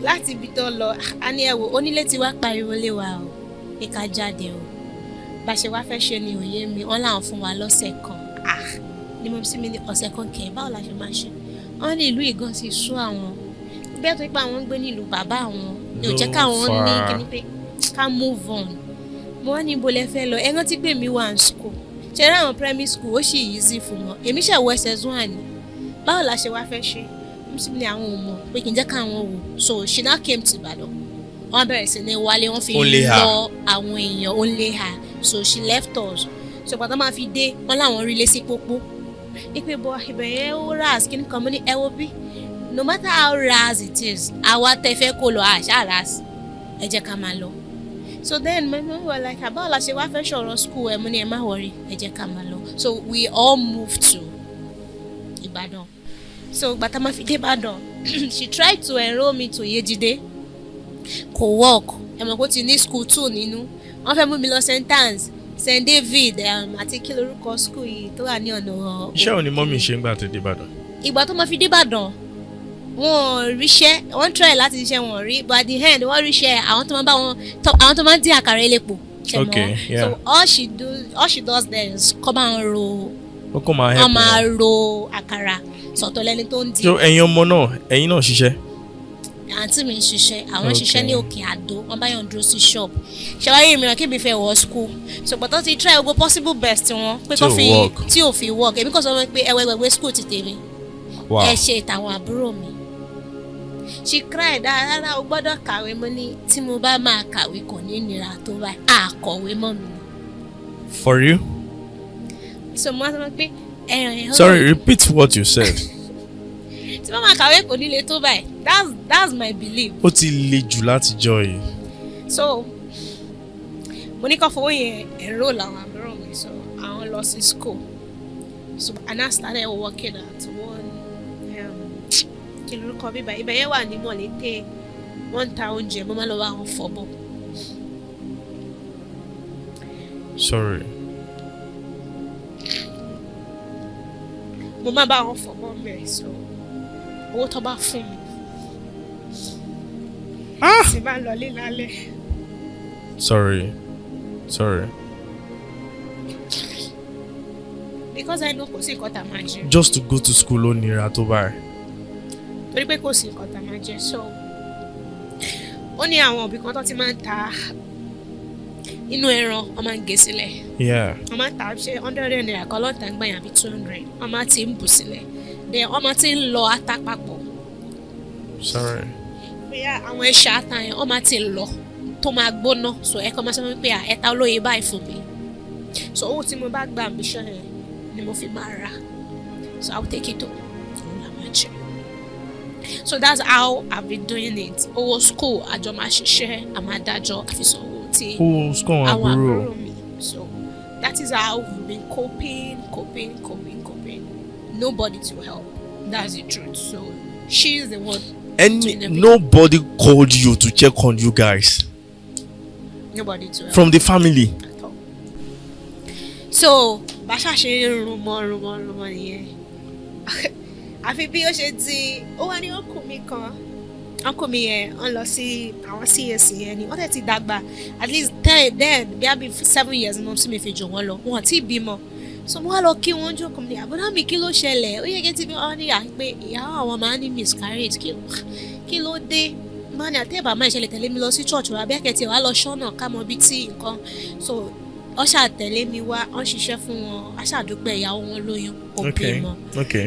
láti ibi tó lọ, a ní, ẹ wò, onílé tí wàá pariwo lé wa o pé ká jáde o. Bá ṣe wá fẹ́ ṣe ni òye mi. Wọ́n láwọn fún wa lọ́sẹ̀ kan. Ah, ni mo sì mi ní ọ̀sẹ̀ kan kẹ̀, báwo la ṣe máa ṣe? Wọ́n ní ìlú ìgan ti sú àwọn bí ẹ tó pé àwọn ń gbé nílùú bàbá àwọn ni ò jẹ́ Ló káwọn ní fà á. Kíní pé ká move on. Mo wá ní, ibo lẹ fẹ́ lọ? Ẹ rántí pé mi wà ní school, ṣe rí àwọn primary school, ó sì easy fún wọn. Èmi ṣe wọ SS1 ni. Báwo la ṣe wá fẹ́ ṣe? Mo sì ní àwọn ò mọ̀, pé kì í jẹ́ káwọn wò. So she now came to Ìbàdàn. Wọ́n bẹ̀rẹ̀ sí ní wálé, wọ́n fi Only her. lọ àwọn èèyàn. Only her. So she left us. So pàtó máa fi dé, wọ́n láwọn rí lé sí pópó ipe bọ ibẹ̀ yẹn, ó ras kí ni kan. Mo ní, ẹ wo bí, no matter how ras it is, àwa tẹ fẹ́ kó lọ àṣà ras, ẹ jẹ́ ká máa lọ. So then my mom was like, báwo la ṣe wá fẹ́ sọ̀rọ̀ school ẹ? Mo ní, ẹ má worry, ẹ jẹ́ ká máa lọ. So we all moved to Ìbàdàn. So gbàtà máa fi dé Ìbàdàn, she tried to enrol me to Yejide, kò work. Ẹ mọ̀ pé ó ti ní school two nínú. Wọ́n fẹ́ mú mi lọ St Anne's, St David, àti kí lorúkọ school yìí tó wà ní ọ̀nà. Iṣẹ́ wo ni mummy ṣe ń gbà tó dé Ìbàdàn? Ìgbà tó máa fi dé Ìbàdàn, wọn ò ríṣẹ́. Wọ́n try láti ṣiṣẹ́, wọn ò rí, but at the end wọ́n ríṣẹ́ àwọn tó máa bá wọn àwọn tó máa ń dín àkàrà elépo. Ṣe mọ̀? Okay, yeah. So all she does there is kọ́ máa ń ro Ó kàn máa help wọ́n máa wọn. Ro àkàrà sọ̀tọ̀ lẹ́ni tó ń dín. So ẹ̀yin ọmọ náà, ẹ̀yin náà ṣiṣẹ́? Àǹtí mi ń ṣiṣẹ́. Àwọn ń ṣiṣẹ́ ní Òkè Àdó, wọ́n bá yàn dúró sí shop. Ṣàwárí mìíràn kí mi fẹ́ wọ school. So but ti try gbogbo possible best wọn pé Tí kó ò fi work. Tí ò fi work. Èmi kò sọ fún mi pé ẹwẹ́ gbẹgbẹ́ school ti tèmi, ẹ ṣe tàwọn àbúrò mi. She cried, "Rárá, o gbọ́dọ̀ kàwé." Mo ní, tí mo bá máa kàwé, kò ní nira tó báyìí, àkọ̀wé mọ́ mi ni. For you? So mo wá sọ fún pé ẹ̀ràn ẹ̀ Sorry, repeat what you said. Tí mo máa kàwé, kò ní le tó báyìí. That's my belief. Ó ti le jù látijọ́ yìí. So mo ní kó fowó yẹn enroll àwọn àbúrò mi. So àwọn lọ sí school. So and I started working at one, kí lorúkọ bíbá ibẹ̀ yẹn wà ní Mọ̀lété. Wọ́n ń ta oúnjẹ, mo máa lọ bá wọn fọbọ́. Sorry. Mo máa bá wọn fọbọ́ mbẹ̀. So owó tó bá fún mi tí bá ń lọlé lálẹ́, Sorry. Sorry. because I know kò sí nǹkan tá a máa jẹ. Just to go to school ó nira tó báyìí. Torí pé kò sí nǹkan tá a máa jẹ. So ó ní àwọn òbí kan tó ti máa ń ta inú ẹran, wọ́n máa ń gé sílẹ̀. Wọ́n máa ń ta, ṣe ₦100 kan lọ́ọ̀tà ń gbàyàn àbí 200. Wọ́n máa ti ń bù sílẹ̀, then wọ́n máa ti ń lọ ata papọ̀. Sorry. Bóyá àwọn ẹ̀ṣà ata yẹn, wọ́n máa ti lọ tó máa gbóná. So ẹ kàn máa sọ fún mi pé, "À, ẹ ta olóye báyìí fún mi." So owó tí mo bá gba ambition yẹn ni mo fi máa ra. So I will take it home, òun là máa jẹ. So that's how I've been doing it. Owó school, àjọ máa ṣiṣẹ́, a máa dájọ́ àfisàn owó tí Owó school àwọn àwọn àbúrò. àbúrò mi. So that is how we've been coping, coping, coping, coping. Nobody to help, that's the truth. So she is the one Any doing everything. Nobody called you to check on you guys Nobody to help from the family? At all. So bàṣà ṣe ń rumọ rumọ rumọ nìyẹn, àfi bí ó ṣe di ó wá ní uncle mi kan. Uncle mi yẹn, wọ́n lọ sí àwọn CAC yẹn ni. Wọ́n tẹ̀ ti dàgbà, at least 10 then, bí i 7 years ni mo sì mi fi jù wọ́n lọ. Wọn ti bímọ. So mo wá lọ kí wọ́n jókòó mi ní, "Àbúrò mi, kí ló ṣẹlẹ̀? Ó yẹ kí ti bí." Wọ́n ní à pé ìyàwó àwọn máa ń ní miscarriage. Kí ló dé? Máa ní àtẹ̀bà máa ṣẹlẹ̀, tẹ̀lé mi lọ sí church wa, bí akẹ́tì wa lọ ṣọ́nà ká mọ ibi tí nǹkan. So wọ́n ṣàtẹ̀lé mi wá, wọ́n ṣiṣẹ́ fún wọn, wọ́n ṣàdúpẹ́, ìyàwó wọn lóyún, ó bímọ.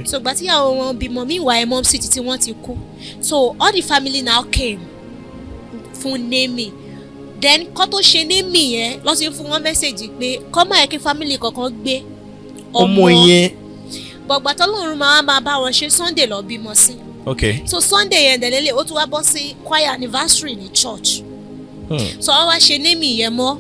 So ìgbà tí ìyàwó wọn bímọ, meanwhile mom sì títí wọ́n ti kú. So all the family now came fún naming. Then kọ́ tó ṣe naming yẹn lọ́ sí fún wọn message pé kọ́ máa yẹ kí family kankan gbé Ọmọ yẹn. Gbọ̀ngbà tọ́lọ́run máa máa bá wọn ṣe, Sunday lọ bímọ sí. So Sunday yẹn dẹ̀lélẹ̀, ó tún wá bọ́ sí choir anniversary ní church. So wọ́n wá ṣe naming yẹn mọ́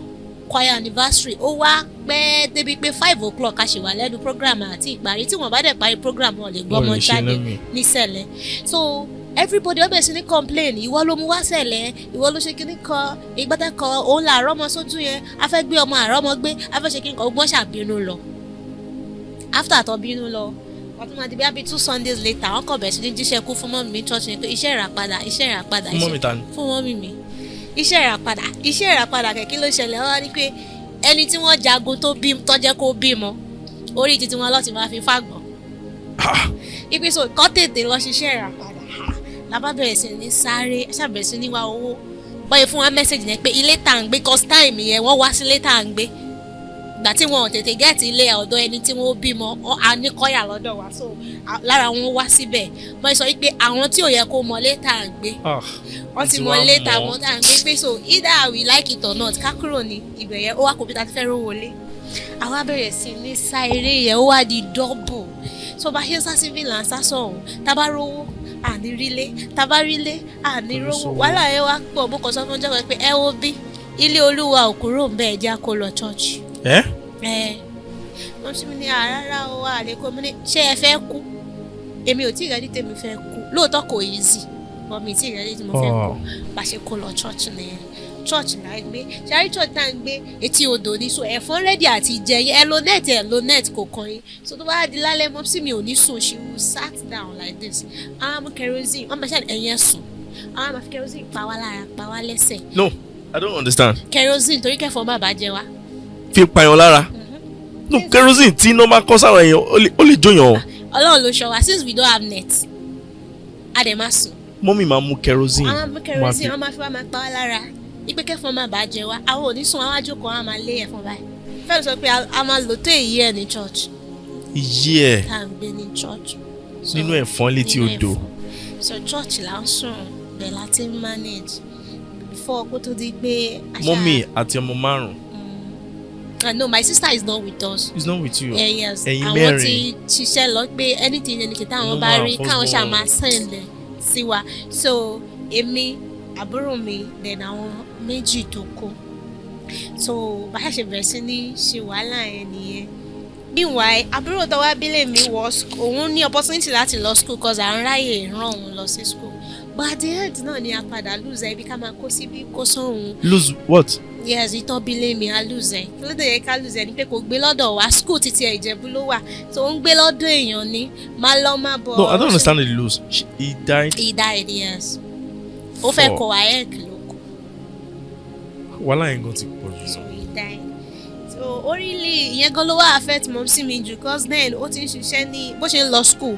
choir anniversary. Ó wá pẹ́ débi pé 5 o'clock a ṣì wà lẹ́nu program àti ìparí. Tí wọ́n bá dẹ̀ parí program, wọn lè gbọ́ Wọ́n ọmọ lè ṣe jáde naming. nísẹ̀lẹ̀. So everybody ó bẹ̀rẹ̀ sí ní complain, "Ìwọ ló mú wá sẹ̀lẹ̀, ìwọ ló ṣe kíní kan ìgbọ́tẹ̀ kan, òun là àrọ́mọ sójú yẹn, a fẹ́ gbé ọmọ, àrọ́mọ gbé, a fẹ́ ṣe kíní kan." Gbọ́n ṣàbínú lọ. After tó bínú lọ, Wọ́n tún máa di bí 2 Sundays later, wọ́n kàn bẹ̀rẹ̀ sí ní jíṣẹ́ kú fún mummy mi church ni pé iṣẹ́ ìràpadà, iṣẹ́ ìràpadà. Fún mummy ta ni? Fún mummy mi. Iṣẹ́ ìràpadà, iṣẹ́ ìràpadà. Kẹ̀kí ló ṣẹlẹ̀? Wọ́n wá ní pé ẹni tí wọ́n jagun tó bí tó jẹ́ kó bímọ orí títí wọn lọ́ọ́ ti máa fi fàgbọ́n ipe, so kọ́ tètè lọ ṣiṣẹ́ ìràpadà. La bá bẹ̀rẹ̀ sí ní sáré, ṣàbẹ̀rẹ̀ sí ní wá owó bọ́yì fún wa. Message yẹn pé ilé tá à ń gbé, cause time yẹn wọ́n wá sí ilé tá à ń gbé. Ìgbà tí wọn ò tètè get ilé ọ̀dọ̀ ẹni tí wọ́n bímọ, a ní kọ́yà lọ́dọ̀ wa, so lára wọn wá síbẹ̀. Wọ́n sọ wípé àwọn tí ò yẹ kó mọ ilé tá à ń gbé, wọ́n ti mọ ilé tá à ń gbé, pé so either we like it or not, ká kúrò ní ibẹ̀ yẹn. Ó wá kó bí ta ti fẹ́ rówó lé. Àwa bẹ̀rẹ̀ sí ní sá eré yẹn, ó wá di double. So bá ṣe ń sá síbí là ń sá sọ̀hún. Tá bá rówó, àní rílé, tá bá rílé, àní rówó. Wàhálà yẹn wá pọ̀. Bó kàn sọ fún ọjọ́ kan pé ẹ wo bí ilé Olúwa ò kúrò ń bẹ́ẹ̀, já kó lọ church. Ẹ. Ẹ wọ́n sì ní rárá o, àlè kó mi ní ṣé ẹ fẹ́ kú? Èmi ò tí ì ready, tèmi fẹ́ kú. Lóòótọ́ kò easy, but mi ì tí ì ready tí mo fẹ́ kú. Bá ṣe kó lọ church nìyẹn. Church là ń gbé ṣáájú. Church tá à ń gbé, etí odò ní, so ẹ̀fọn ready àti jẹ yín. Ẹ lo net, ẹ lo net, kò kàn yín. So tó bá di lálẹ́, mummy mi ò ní sùn. She will sat down like this, àwọn amú kerosene, wọ́n máa ṣe ẹ̀yẹn sùn, àwọn máa fi kerosene pa wá lára, pa wá lẹ́sẹ̀. No, I don't understand. Kerosene, torí kẹ́fọn má bàa jẹ wá. Fi pààyàn lára? No, kerosene tí iná máa kọ́ sára èèyàn, ó lè jóyàn o. Ọlọ́run ló ṣọ́ wa. Since we don't have net, a dẹ̀ máa sùn. Mummy máa mú kerosene. Àwọn mú kerosene, wọ́n máa fi wá máa pa wá lára ipe kẹ́fọn má bàa jẹ wá. Àwọn ò ní sùn, àwọn àjòkó, àwọn máa lé ẹ̀fọn báyìí. Fẹ́ẹ́ sọ pé a máa lò tó èyí ẹ̀ ní church. Iye ẹ̀. Tá à ń gbé ní church. Nínú ẹ̀fọn létí nínú odò. ẹ̀fọn. So church là ń sùn, bẹ́ẹ̀ la ti ń manage before kó tó di pé Mummy àti ọmọ márùn. No, my sister is not with us. It's not with you? Yeah, yes. Ẹ̀yin Àwọn mẹ́rin. ti ṣiṣẹ́ lọ pé anything táwọn Inú bá máa rí, first káwọn ṣáà born. máa send ẹ̀ sí wa. So èmi, àbúrò mi, then àwọn méjì tó kù. So bá a ṣe bẹ̀rẹ̀ sí ní ṣe wàhálà yẹn nìyẹn. Meanwhile, àbúrò tó wá bílẹ̀ mi wọ òun ní opportunity láti lọ school, cause à ń ráyè rán òun lọ sí school, but at the end náà ni a padà lose ẹ, ibi ká máa kó síbí, kó sóhun. Lose what? Yes, ìtàn bílẹ̀ mi, a lose ẹ. Kí ló dé yẹ ká lose ẹ ni pé kò gbé lọ́dọ̀ wa. School títí ẹ̀, Ìjẹ̀bú ló wà, tó ń gbé lọ́dọ̀ èèyàn ní máa lọ máa bọ̀. No, I don't understand the lose. He died? He died, yes. Ó fẹ́ kọ WAEC ló kù. Wàhálà yẹn gan ti pọ̀ jù. So he died. So ó really, ìyẹn gan ló wá affect mummy mi jù, cause then ó ti ń ṣiṣẹ́ ní, bó ṣe ń lọ school,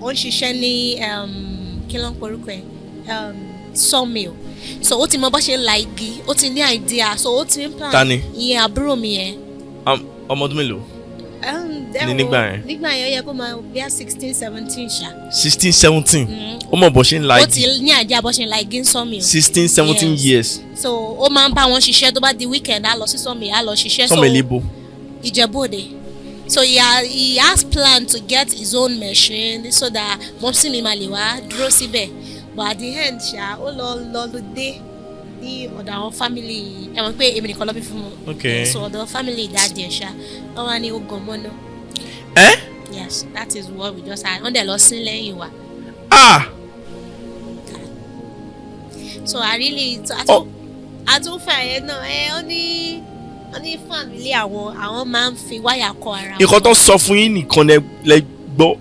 ó ń ṣiṣẹ́ ní kí ló ń porúkọ ẹ̀, sawmill. So ó ti mọ bó ṣe ń la igi, ó ti ní idea, so ó ti ń plan. Ta ni? Ìyẹn àbúrò mi yẹn. Ọmọ ọdún mélòó ní nígbà yẹn? Nígbà yẹn, ó yẹ kó máa bí i 16, 17 ṣá. 16, 17, ó mọ̀ bó ṣe ń la Ó igi? ti ní idea bó ṣe ń la igi ń sawmill. 16, 17 Yes. years. So ó máa ń bá wọn ṣiṣẹ́. Tó bá di weekend, á lọ sí sawmill, á lọ ṣiṣẹ́. So Sawmill ibo? Ìjẹ̀bú Òde. So he has plan to get his own machine so that mummy mi máa lè wá dúró síbẹ̀. But at the end ṣá, ó lọ lọ dé ní ọ̀dọ̀ àwọn family ẹ. Mọ̀ pé èmi nìkan ló bí fún wọn. So ọ̀dọ̀ family daddy ẹ̀ ṣá, wọ́n wá ní ó gan mọ́ná. Ẹ. Yes, that is what we just had. Wọ́n dẹ̀ lọ sí lẹ́yìn wa. Ah. So I really, so Oh. àtúnfà yẹn náà ẹ, ó ní family àwọn máa ń fi wáyà kọ ara wọn. Nǹkan tó sọ fún yín nìkan lẹ gbọ́.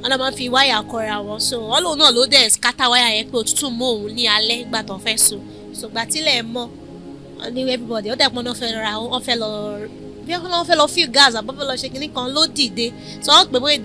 Wọn náà máa ń fi wáyà kọra wọn. So wọn lòun náà ló dẹ̀ scatter wáyà yẹn pé òtútù mú òun ní alẹ́ ìgbà tó fẹ́ sùn. So gbà tílẹ̀ mọ́, wọn ní everybody ó dẹ̀ pọ́n náà fẹ́ ra, wọ́n fẹ́ lọ bí wọ́n fẹ́ lọ fill gas àbọ̀ fẹ́ lọ ṣe kinní kan ló dìde. So wọ́n pè bóyá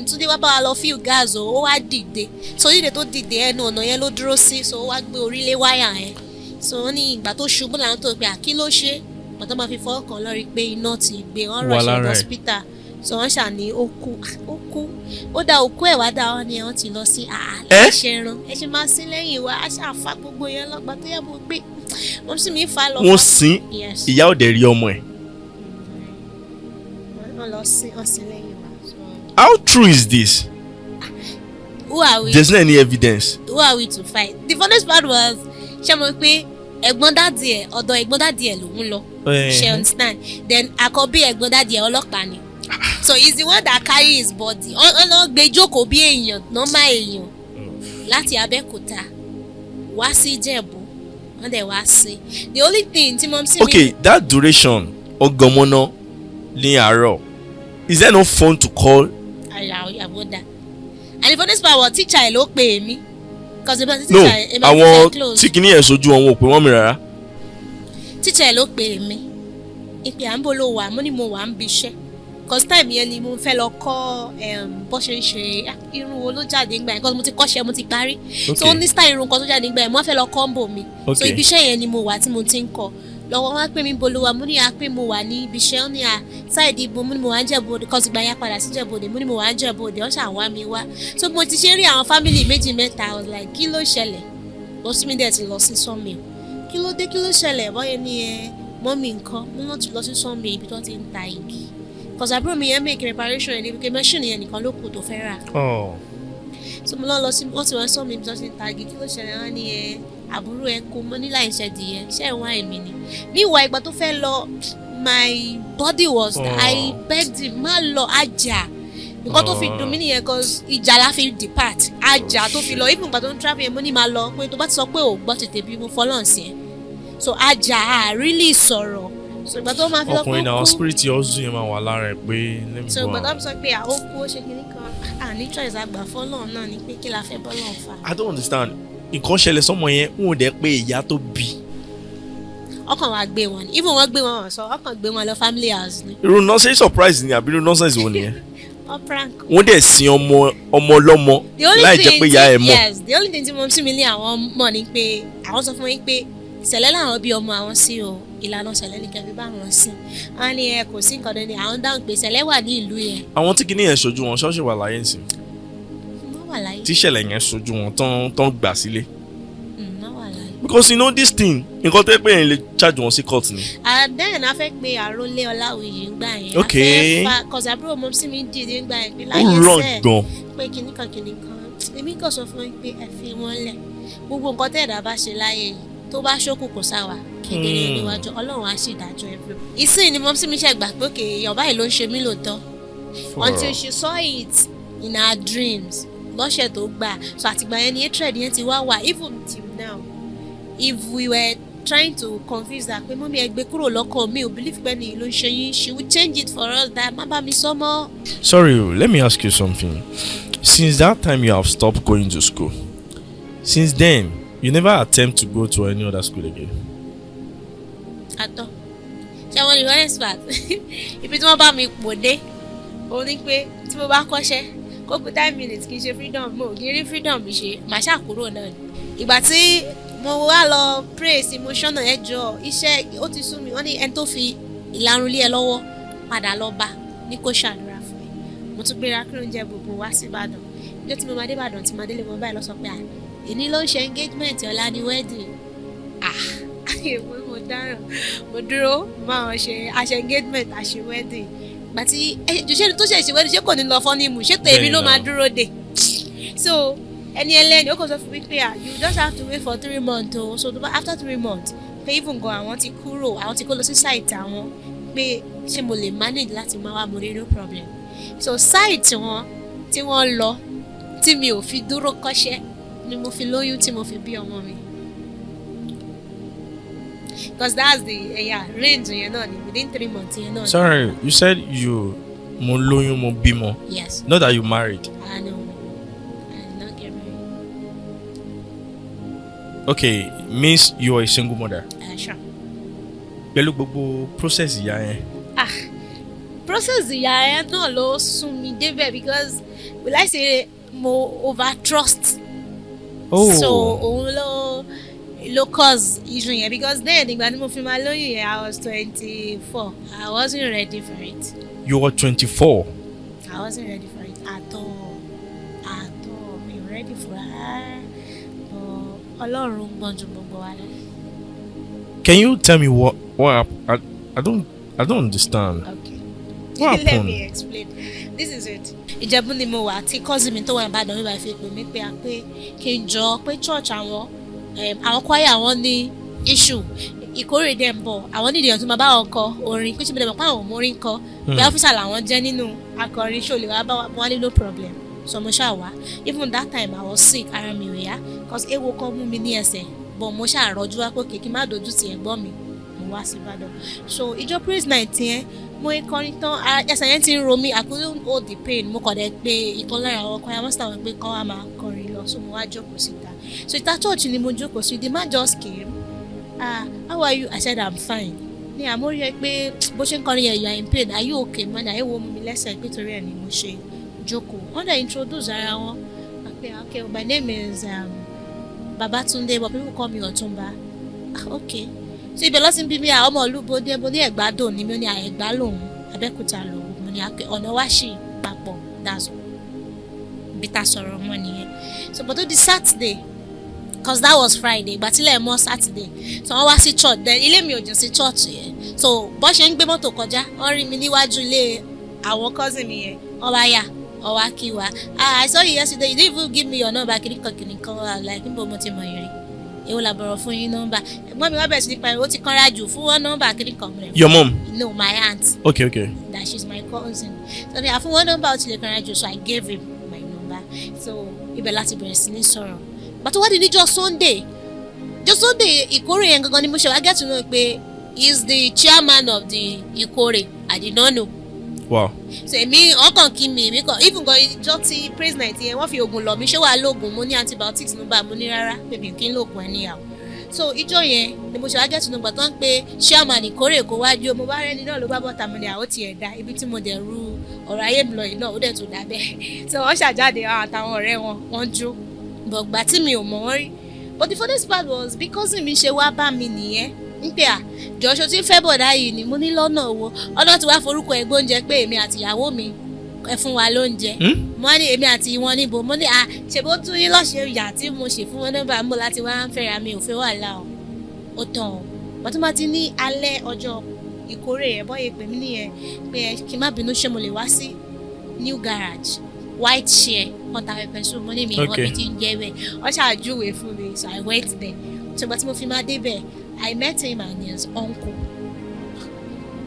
Túndé wá bá wa lọ fill gas o. Ó wá dìde. So dídè tó dìde, ẹnu ọ̀nà yẹn ló dúró sí. So ó wá gbé orí lé wáyà yẹn. So wọ́n ní ìgbà tó ṣubú làwọn tó pé àkí ló ṣe, ìgbà tó máa fi fọwọ́ kàn lórí pé iná ti gbé, wọ́n Wà rush lára lọ ẹ̀. hospital. So wọ́n ṣà ní ó kú, ó kú, ó dá òkú ẹ̀ wá dá. Wọn ni wọ́n ti lọ sí Ẹ́? ẹ ṣe ran ẹ ṣe máa sí lẹ́yìn wa. Á ṣàfà gbogbo yẹn lọ́gbà tó yẹ kó gbé wọ́n sì mí fa lọ. Wọ́n sin? Yes. Ìyá ò dẹ̀ rí ọmọ ẹ̀? Wọ́n lọ sí, wọ́n sí lẹ́yìn wa. So How true is this? Who are we? There's no any evidence. Who are we to fight? The funniest part was, ṣé mo pé ẹ̀gbọ́n daddy ẹ̀, ọ̀dọ̀ ẹ̀gbọ́n daddy ẹ̀ lòún lọ, ṣe understand? Then àkọ́bí ẹ̀gbọ́n daddy ẹ̀, ọlọ́pàá ni. So he's the one that carry his body. Wọ́n lọ gbé jókòó bí èèyàn normal, èèyàn láti Abẹ́òkúta wá sí Ìjẹ̀bú, wọ́n dẹ̀ wá sí. The only thing tí mummy mi Okay, that duration, ọgọmọnà ní àárọ̀. Is there no phone to call? I wonder. And the funniest part was teacher ẹ̀ ló pè mí, 'cause èmi àti No, teacher, èmi àti àwọn teacher close. tí kìíní yẹn sojú wọn, wọn ò pè wọ́n mi rárá. Teacher ẹ̀ ló pè mí ìpè à ń bolo wà. Mo ní mo wà ń bi iṣẹ́, 'cause time yẹn ni mo fẹ́ lọ kọ́ bó ṣe ń ṣe irun wo ló jáde ńgbà yẹn, 'cause mo ti kọ́ṣẹ́, mo ti parí. So ó ní style irun kan tó jáde ńgbà yẹn, mo wá fẹ́ lọ kọ́ ń bò mí. So ibi iṣẹ́ yẹn ni mo wà tí mo ti ń kọ́ lọ́wọ́. Wá pé mi bolo wa, mo ní à pé mo wà ní ibi iṣẹ́. Ó ní à side ibo? Mo ní mo wà ń Jẹ̀bú Òde, 'cause ìgbà yẹn padà sí Jẹ̀bú Òde. Mo ní mo wà ń Jẹ̀bú Òde. Wọ́n ṣà wá mi wá. So mo ti ṣe rí àwọn family méjì mẹ́ta, I was like, kí ló ṣẹlẹ̀? Ó sì mi dẹ̀ ti lọ sí sawmill. Kí ló dé? Kí ló ṣẹlẹ̀? Bọ́yẹ ní ẹ mummy nǹkan mo náà ti lọ sí sawmill, ibi tó ti ń ta igi, 'cause àbúrò mi yẹn make preparation yẹn níbi pé machine yẹn nìkan ló kù tó fẹ́ rà. Oh. So mo lọ lọ sí, wọ́n ti wá sawmill, ibi tó ti ń ta igi. Kí ló ṣẹlẹ̀? Wọ́n ní ẹ àbúrò ẹ kó mọ́ nílà ìṣẹ̀dìyẹ ṣé ẹ̀ wá èmi ni. Meanwhile, ìgbà tó fẹ́ lọ, my body was Oh. I begged him, má lọ, ajá. Nǹkan tó fi dùn mí nìyẹn, 'cause ìjà la fi depart, ajá tó fi lọ. Even ìgbà tó ń travel yẹn, mo ní máa lọ, pé tó bá ti sọ pé ò gbọ́ tètè bí mo fọlọ́n sí ẹ. So ajá, a really sọ̀rọ̀. So ìgbà tó máa fi lọ pé Ọkùnrin ó náà kú. Spirit ọ̀zù yẹn máa wà lára ẹ̀ pé let me So go ìgbà tó out. sọ pé àwọn kú, ó ṣe kinní kan, à ní choice, àgbà fọlọ́n náà ni pé kí la fẹ́ bọ́lọ́n fà. I don't understand. Nǹkan ṣẹlẹ̀ sọ́mọ yẹn, n ò dẹ̀ pé ìyá tó bí. Ọkàn wa gbé wọn ni, even wọn gbé wọn, wọn sọ ọkàn gbé wọn lọ family house ni. Irú nonsense surprise ni àbí irú nonsense wo nìyẹn? Wọn prank. Wọ́n dẹ̀ sin ọmọ ọmọ ọlọ́mọ The only láì jẹ́ thing pé ìyá ẹ̀ tí mọ̀. Yes, the only thing tí mo tún mi ní àwọn mọ̀ ni pé àwọn sọ fún mi pé ìṣẹ̀lẹ̀ làwọn bí ọmọ àwọn sí o, ìlànà ìṣẹ̀lẹ̀ ní kẹfí bá wọn sí. Wọn ní ẹ kò sí nǹkan tó ní àwọn dáhùn pé ìṣẹ̀lẹ̀ wà ní ìlú yẹn. Àwọn tí kìíní yẹn ṣojú wọn, ṣọ́ọ̀ṣì wà láyé nsìn? Wọ́n wà láyé. Tí ìṣẹ̀lẹ̀ yẹn ṣojú wọn tán tán gbà sílé. Wọ́n wà láyé. Because you know this thing, nǹkan tó yẹ pé yẹn lè charge wọn sí court ni. And then a fẹ́ pe àrólé Ọláwìyí ńgbà yẹn. Okay. A fẹ́ fa 'cause àbúrò mọ́ sí mi dìde ńgbà yẹn pé Ó láyé wrong sẹ́ẹ̀ gan. Pé kinní kan kinní kan, èmi kàn sọ fún yín pé ẹ fi wọn lẹ̀. Gbogbo nǹkan tẹ́ ẹ̀dá bá ṣe láyé yìí, tó bá ṣókù kò sáwà kedere níwájú Ọlọ́run, á sì dájọ́ every. Ìsìn ni mumsy mi ṣe gbà pé òkè èèyàn báyìí ló ń ṣe mí lóòótọ́, until she saw it in her dreams lọ́sẹ̀ tó gbà. So àtìgbà yẹn ni hatred yẹn ti wá wà. Even till now, if we were trying to confuse her pé mummy, ẹ gbé kúrò lọ́kàn mi, ò believe pé ni ló ń ṣe yín, she would change it for us that má bá mi sọ mọ́. Sorry, let me ask you something. Since that time you have stopped going to school, since then, you never attempt to go to any other school again? Àtọ ṣé wọn ní honest part, ibi tí wọ́n bá mi pò dé òun ni pé tí mo bá kọ́ṣẹ́ kó kù 10 minutes kì í ṣe freedom, mo ò kí rí freedom mi ṣe, màá ṣàkúrò náà ni. Ìgbà tí mo wá lọ pray sí, mo ṣọ́nà ẹjọ́ iṣẹ́ ó ti sú mi. Wọ́n ní ẹni tó fi ìlarun lé ẹ lọ́wọ́, padà lọ bá ní kó ṣàdúrà fún ẹ. Mo tún gbéra kúrò ń jẹ gbogbo wá sí Ìbàdàn. Níjọ́ tí mo máa dé Ìbàdàn, tí máa délé mo báyìí lọ sọ pé à èní ló ń ṣe engagement, ọ̀la ni wedding. Ah, mo dáràn. Mo dúró, mo máa wọn ṣe àṣẹ engagement, àṣẹ wedding. Gbà tí ṣe tó ṣe ṣe wedding, ṣé kò ní lọ fọ́nímù? Ṣé tèmi ló máa dúró dè? So ẹni ẹlẹ́ni ó kàn sọ fún mi pé ah, you just have to wait for 3 months o. So after 3 months, pé even gan àwọn ti kúrò, àwọn ti kó lọ sí site àwọn, pé ṣé mo lè manage láti máa wá? Mo ní no problem. So site wọn tí wọ́n lọ tí mi ò fi dúró kọ́ṣẹ́ ni mo fi lóyún tí mo fi bí ọmọ mi, because that's the yeah, range yẹn náà ni within 3 months yẹn náà ni. Sorry, you said you mo lóyún, mo bímọ. Yes. Not that you married. I know, I did not get married. Okay, means you are a single mother. Sure. Pẹ̀lú gbogbo process ìyá yẹn. Ah, process ìyá yẹn náà ló sún mi débẹ̀, because will I say mo over trust. Oh. So òun ló cause issue yẹn, because then ìgbà tí mo fi máa lóyún yẹn, I was 24. I wasn't ready for it. You were 24. I wasn't ready for it at all, at all. Mi ò ready for rárá, but Ọlọ́run gbọ́n ju gbogbo wa lọ. Can you tell me what I don't understand. Okay. What Let happened? me explain. This is it. Ìjẹ̀bú ni mo wà tí cousin mi tó wà Ìbàdàn wíwá fi pè mí pé a pé kí n jọ pé church àwọn àwọn choir àwọn ní issue, ìkórè dẹ̀ ń bọ̀, àwọn nídìí èèyàn tó máa bá wọn kọ orin, pé ṣé mo dẹ̀ mọ̀ pé àwọn ò mọ orin kọ, pé officer làwọn jẹ́ nínú akọrin, ṣó lè wá bá wọn ní no problem. So mo ṣáà wá. Even that time I was sick, ara mi ò yá, 'cause ewo kan mú mi ní ẹsẹ̀, but mo ṣáà rọjú wá pé kí n má dojú ti ẹ̀gbọ́n mi. Mo wá sí Ìbàdàn. So ìjọ praise night yẹn Mo ń kọrin tán, ẹsẹ̀ yẹn ti ń ro mí. I couldn't hold the pain. Mo kàn dé pé ìkan lára àwọn choir master wọn pé kán wá máa kọrin lọ. So mo wá jókòó síta. So ìta church ni mo jókòó sí. The man just came, "Ah, how are you?" I said, "I'm fine." Ní àmórí ẹ pé bó ṣe ń kọrin yẹn, "You are in pain, are you okay?" Mo ní àyẹ̀wò mú mi lẹ́sẹ̀ pé torí ẹ̀ ni mo ṣe jókòó. Wọ́n dẹ̀ introduce ara wọn pé, "Okay, my name is Babatunde, but people call me Ọ̀túnba." "Ah, okay." So ibẹ̀ lọ́sìn bí mi àwọn ọmọ olúbodè. Mo ní Ẹ̀gbádò ni mi. Ó ní Ẹ̀gbá lòun, Abẹ́òkúta lòun. Mo ní ọ̀nà wá sí papọ̀. That's all. Bí ta sọ̀rọ̀ mọ́ nìyẹn. So but ó di Saturday, 'cause that was Friday, ìgbà tílẹ̀ mọ́ Saturday, so wọ́n wá sí church. Then ilé mi ò jìn sí church yẹn, so bọ́ ṣe ń gbé mọ́tò kọjá, wọ́n rí mi níwájú ilé àwọn cousin mi yẹn. Wọ́n wá yà, wọ́n wá kí wa. "Ah, I saw you yesterday, you didn't even give me your number." Kìnìkan kìnìkan wa, like, níbo mo ti mọ̀ yín rí? Èwo làbọ̀rọ̀ fún yín nọ́mbà? Ẹ̀gbọ́n mi wá bẹ̀rẹ̀ sí ní pariwo, ó ti kanra jù fún wọn nọ́mbà kìnìkan rẹ̀. Your mom? No, my aunt. That she's my cousin. So ní àfún wọn nọ́mbà, ó ti lè kanra jù. So I gave him my number. So ibẹ̀ láti bẹ̀rẹ̀ sí ní sọ̀rọ̀. But wá di níjọ́ Sunday, jọ́ Sunday ìkórè yẹn gangan ni mo ṣe wá get to know pé he is the chairman of the ìkórè. I did not know. So èmi ọkàn kí mi, èmi kàn even gan ìjọ tí praise night yẹn, wọ́n fi oògùn lọ̀ mí, ṣé wàá lóògùn? Mo ní antibiotics nígbà, mo ní rárá, bèbí kí n lóògùn anyhow. So ìjọ yẹn ni mo ṣe wá get to know gbà tó ń pe chairman ìkórè kó wájú. Mo bá rẹ́ni náà ló bá bọ́ta. Mo ní àwọn tiẹ̀ dá ibi tí mo dẹ̀ ru ọ̀rọ̀ ayé mi lọ yìí náà, ó dẹ̀ tó dá bẹ́ẹ̀. So wọ́n ṣàjáde, àwọn àtàwọn ọ̀rẹ́ wọn, wọ́n jó bọ̀gbà tí mi ò mọ̀ wọ́n rí. But the funniest part was bí cousin mi ṣe wá bá mi nìyẹn ń pè à jọ̀ọ́sọ tí ń fẹ́ bọ̀dá yìí ni. Mo ní lọ́nà owó ọ̀nà tí wàá forúkọ ẹgbẹ́ oúnjẹ pé èmi àti ìyàwó mi, ẹ fún wa lóúnjẹ. Mo ní èmi àti wọn níbo? Mo ní à ṣe bó tún yín lọ́sẹ̀ ìyà tí mo ṣe fún wọn nọ́mbà ń bọ̀ láti wá ń fẹ́ra mi ò fẹ́ wàhálà o. Ó tàn o. Bàtú máa ti ní alẹ́ ọjọ́ ìkórè yẹn, bọ́yẹ pè mí nìyẹn pé kí n má bínú, ṣé mo lè wá sí new garage, white chair, wọ́n ta pepper soup. Mo ní mi ìwọ́n mi ti ń jẹ́ bẹ́ẹ̀. Wọ́n ṣàjúwe fún mi, so I went there. Ṣùgbọ́n tí mo fi máa débẹ̀, I met him and his uncle.